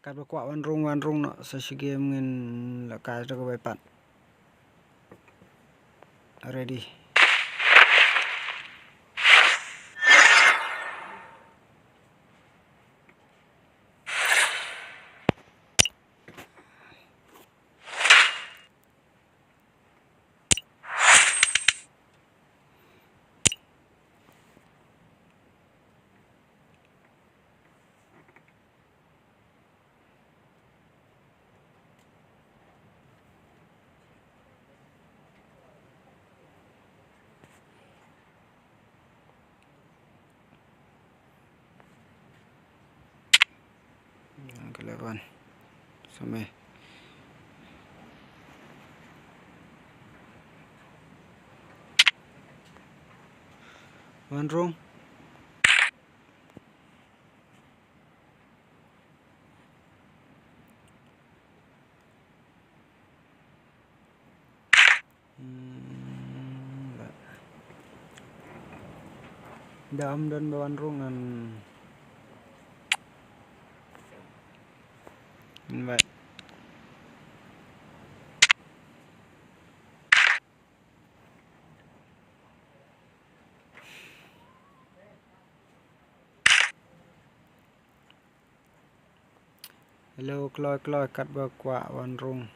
Katba kwah wan rung, wan rung noh sa shi game, ngin lehkai da kawei pat. Ready. Yang ke eleven. Sampai. Wan rung. Hmm, da am don ba wan rung ngan invite. Hello, kloi, kloi, katba kwah wan rung.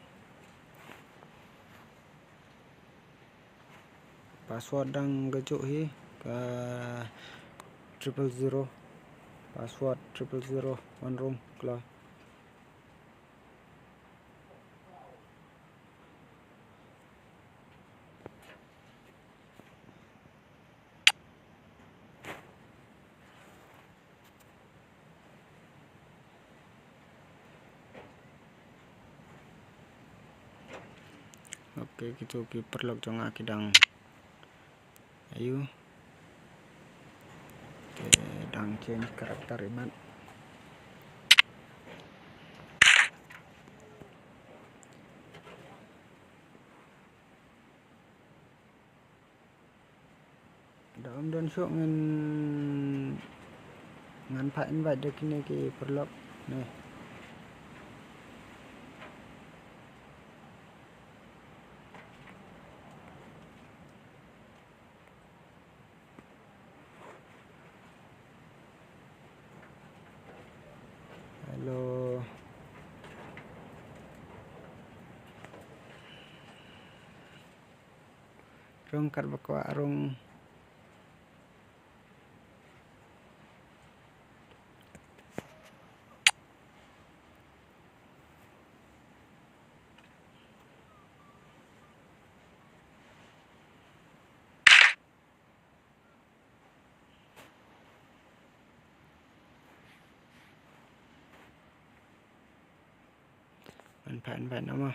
Password dang ka juh hi, ka triple zero. Password triple zero, wan rung, kloi. Ok, kito ki paralok jong nga ki dang aiu. Te dang change character imat. Da ym don shuh ngan, ngan phah invite da kine ki paralok ne. Hello. Rung katba kwah rung. Ngan phah invite noh mo.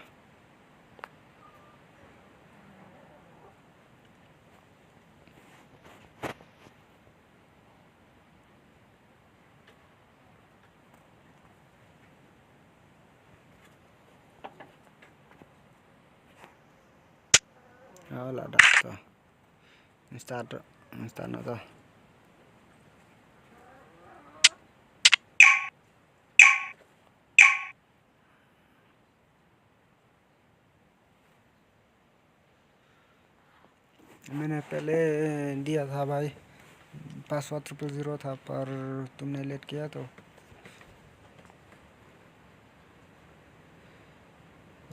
Oh, la dap to. Start, start noh to. मैंने पहले दिया था भाई, password triple zero था, पर तुमने लेट किया तो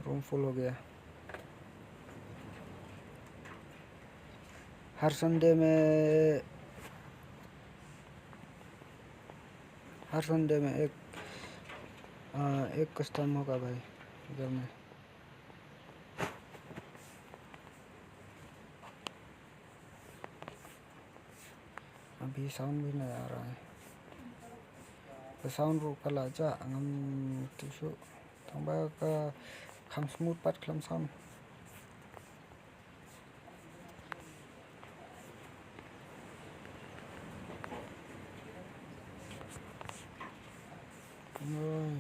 रूम फुल हो गया। हर संडे में, हर संडे में एक, अ, एक कस्टम होगा भाई इधर में। Sound bha na ïa ra. Ka sound ruh ka la jah, ngam tip shuh. Tang ba ka kham smooth pat khlem sound. Oi.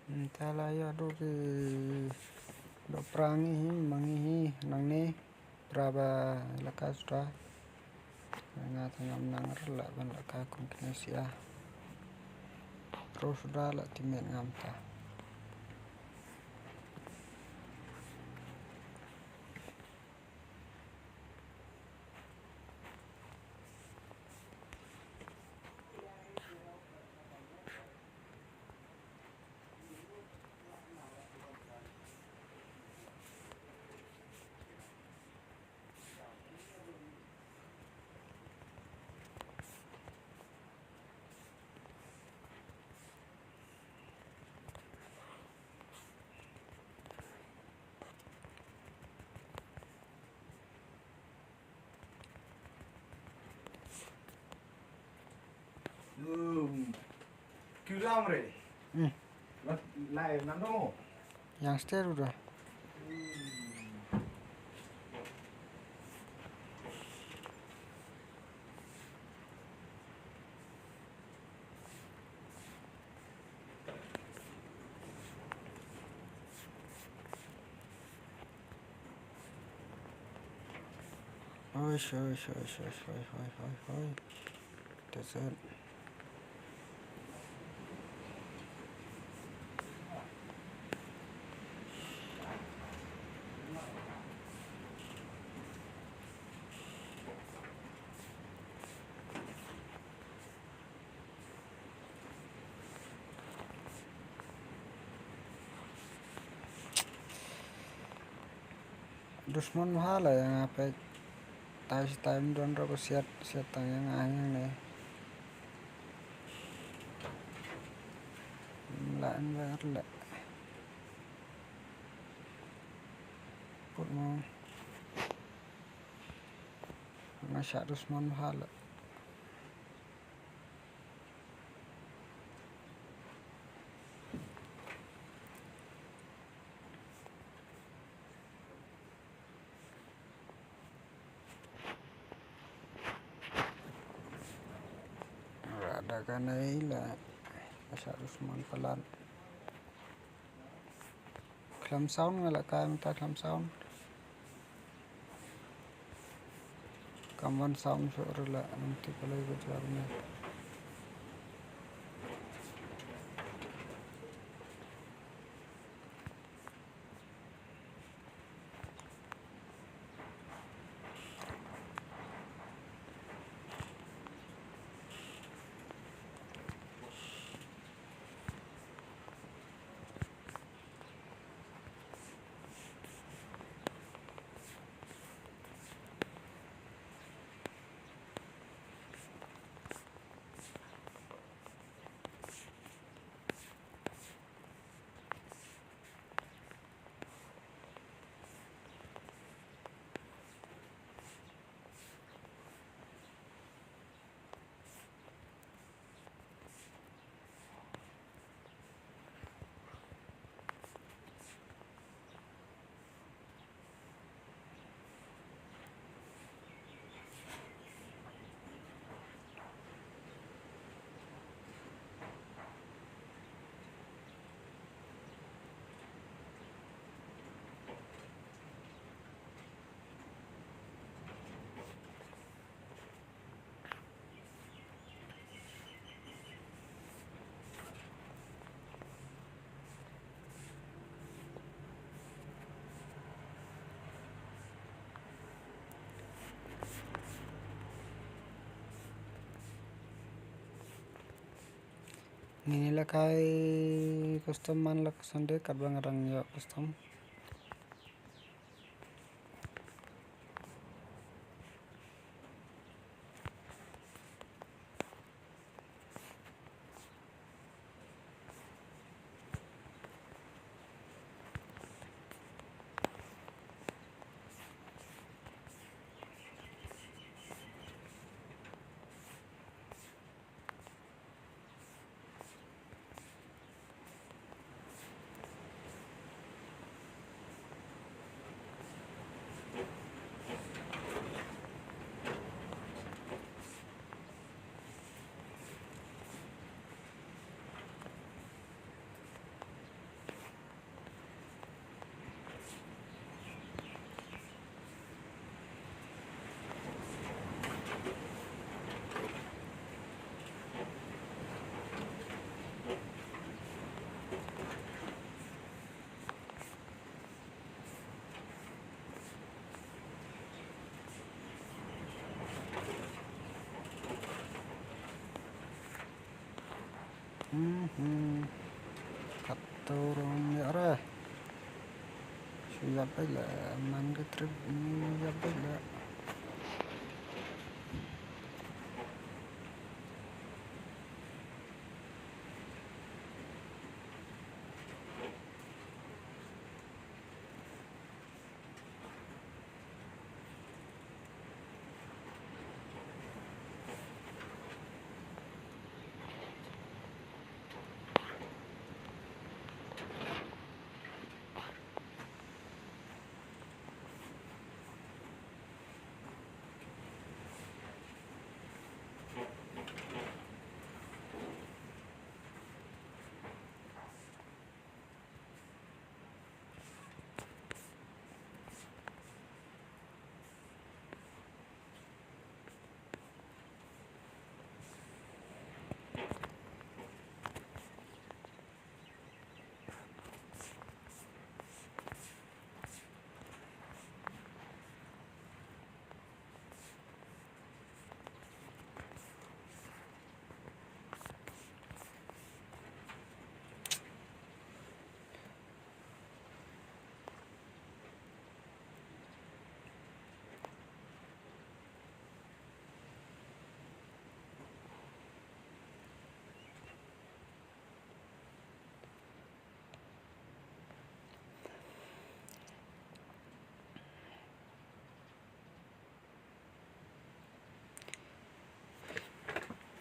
Mynta la ïoh duh ki dohpra ngi hi, ma ngi hi nangne, pra ba la ka suda. Nga te ngam nang rla ban la ka kum kine sia. Ro suda la timet ngam ta. Hmm. Kiu lam re. Hmm. Lai, lai, nang dong. Youngster udah. Hoi, hoi, hoi. That's it. Dusmon bha la ïa nga peit. Tai shi tai ym don ruh ba siat, siat tang ïa nga hangne. Ym lah ym lah leh. Put mo. Nga shah dusmon bha la. Ra da kane la, ka shah dusmon palat. Khlem sound nga la kai mynta khlem sound. Kam wan sound shuh ruh la, nang tip balei ka jia kumne. Ngin ïa la kai custom man la Sunday katba nga dang ïoh custom. Mhm. Kato ruh ïa re. Shu ïa peit la man ka trip ni ïa peit la.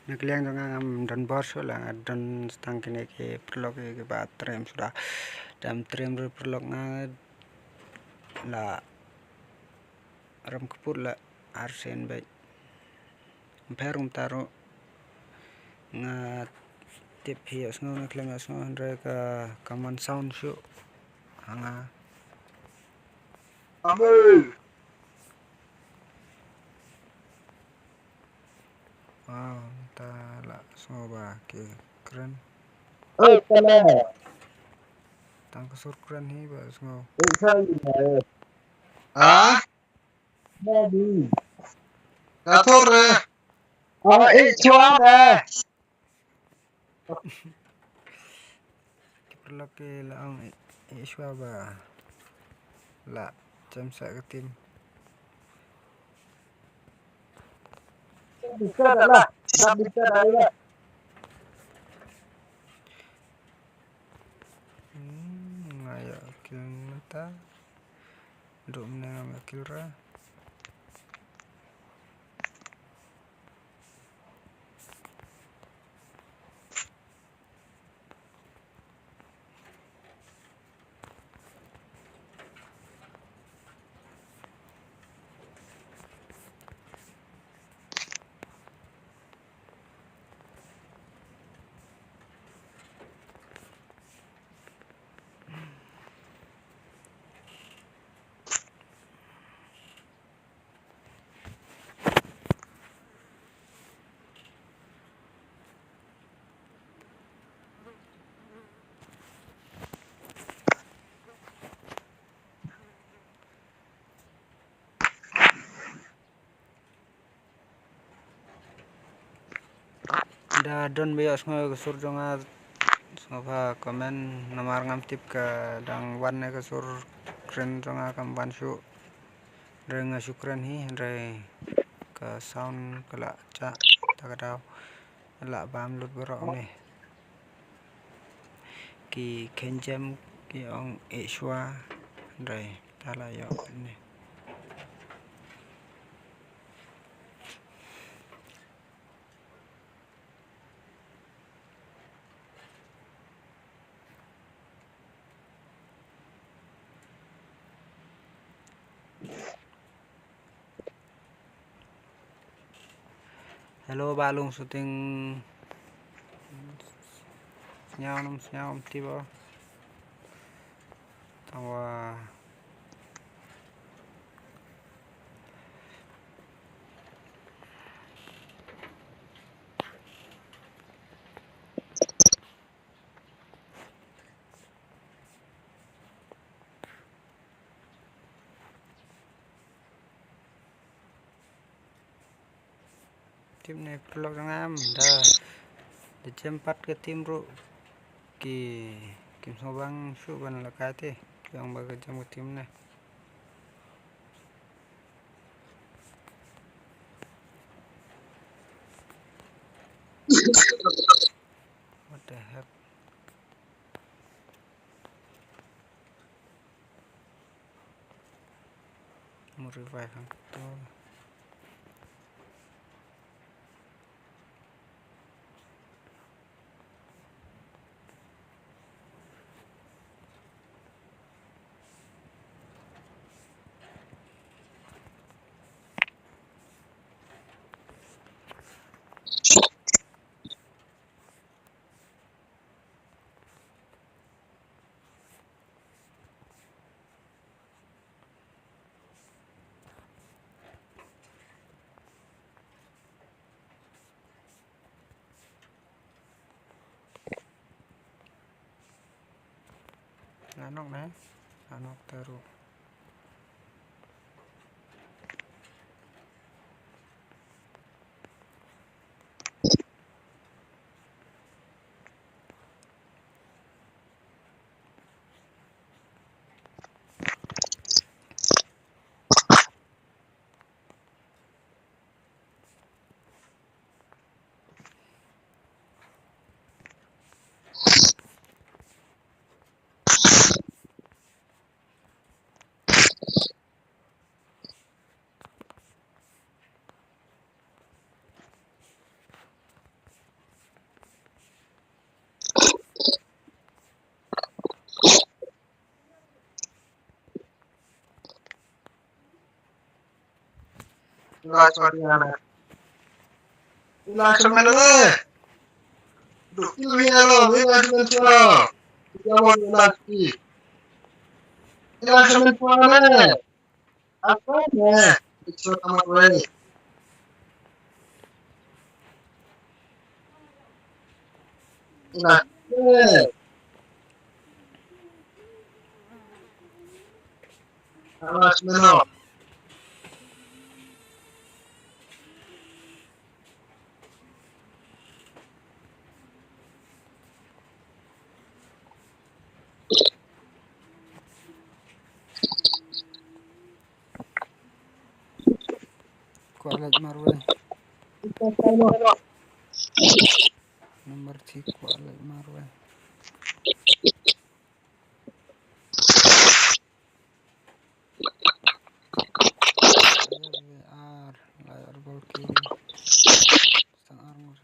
Na ka liang jong nga ngam don bor shuh la, nga don tang kine ki paralok kiba triem suda. Dang triem ruh paralok nga la rem kput la arsien beit. Ym pher kumta ruh nga tip phi ïohsngew ne khlem ïohsngew hynrei ka, ka mon sound shuh ha nga. Amen. Wow, ta la sngew ba ki kren. Oi, tang ka sur kren hi ba sngew. Ah? Ka thor eh. Ah, eh, chua eh. Ki paralok ki la ong i, i shuwa ba la jem sa ka tim. Hmm, nga ïa kill mynta. Duk mynne ngam ïa kill ra. Da don ba ïohsngew ka sur jong nga Nga ba comment namar ngam tip ka dang wan ne ka sur kren jong nga kam wan shuh. Hynrei nga shu kren hi, hynrei ka sound ka la jah ta ka daw. La bam lut baroh ne. Ki khein jem ki ong eh shuwa, hynrei ta la ïoh ne. Hello, ba lung shooting. Sñiaw nam sñiaw am tiba. Tangwa. Team ne paralok jong nga em da, da jem pat ka team ruh ki, kim sngewbang shuh ban lehkai te, ki ong ba ka jem ka team ne. What the heck? Mo revive hangto. Nga nok ne, nga nok te ruh. Ila chwa ri ana. Ila chwa mena ne. Duk il wi alo, wi ila chwa mena chwa. Ila chwa mena chwa. Ila chwa mena chwa ne. Apa ne? Chwa tamat we. Ila. Awas, menok. Kwah leit marwei. Number three kwah leit marwei. Ar lai ar gol kill. Sang ar ngur.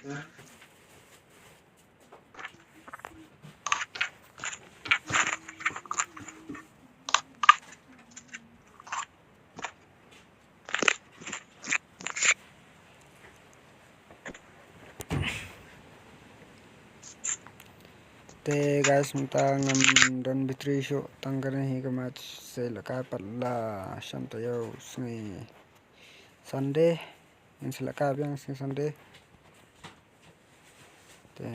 Te guys, mynta ngam don battery shuh, tang kane hi ka match, se lehkai pat la sham taïew sngi Sunday, ngin se lehkai biang sngi Sunday. Te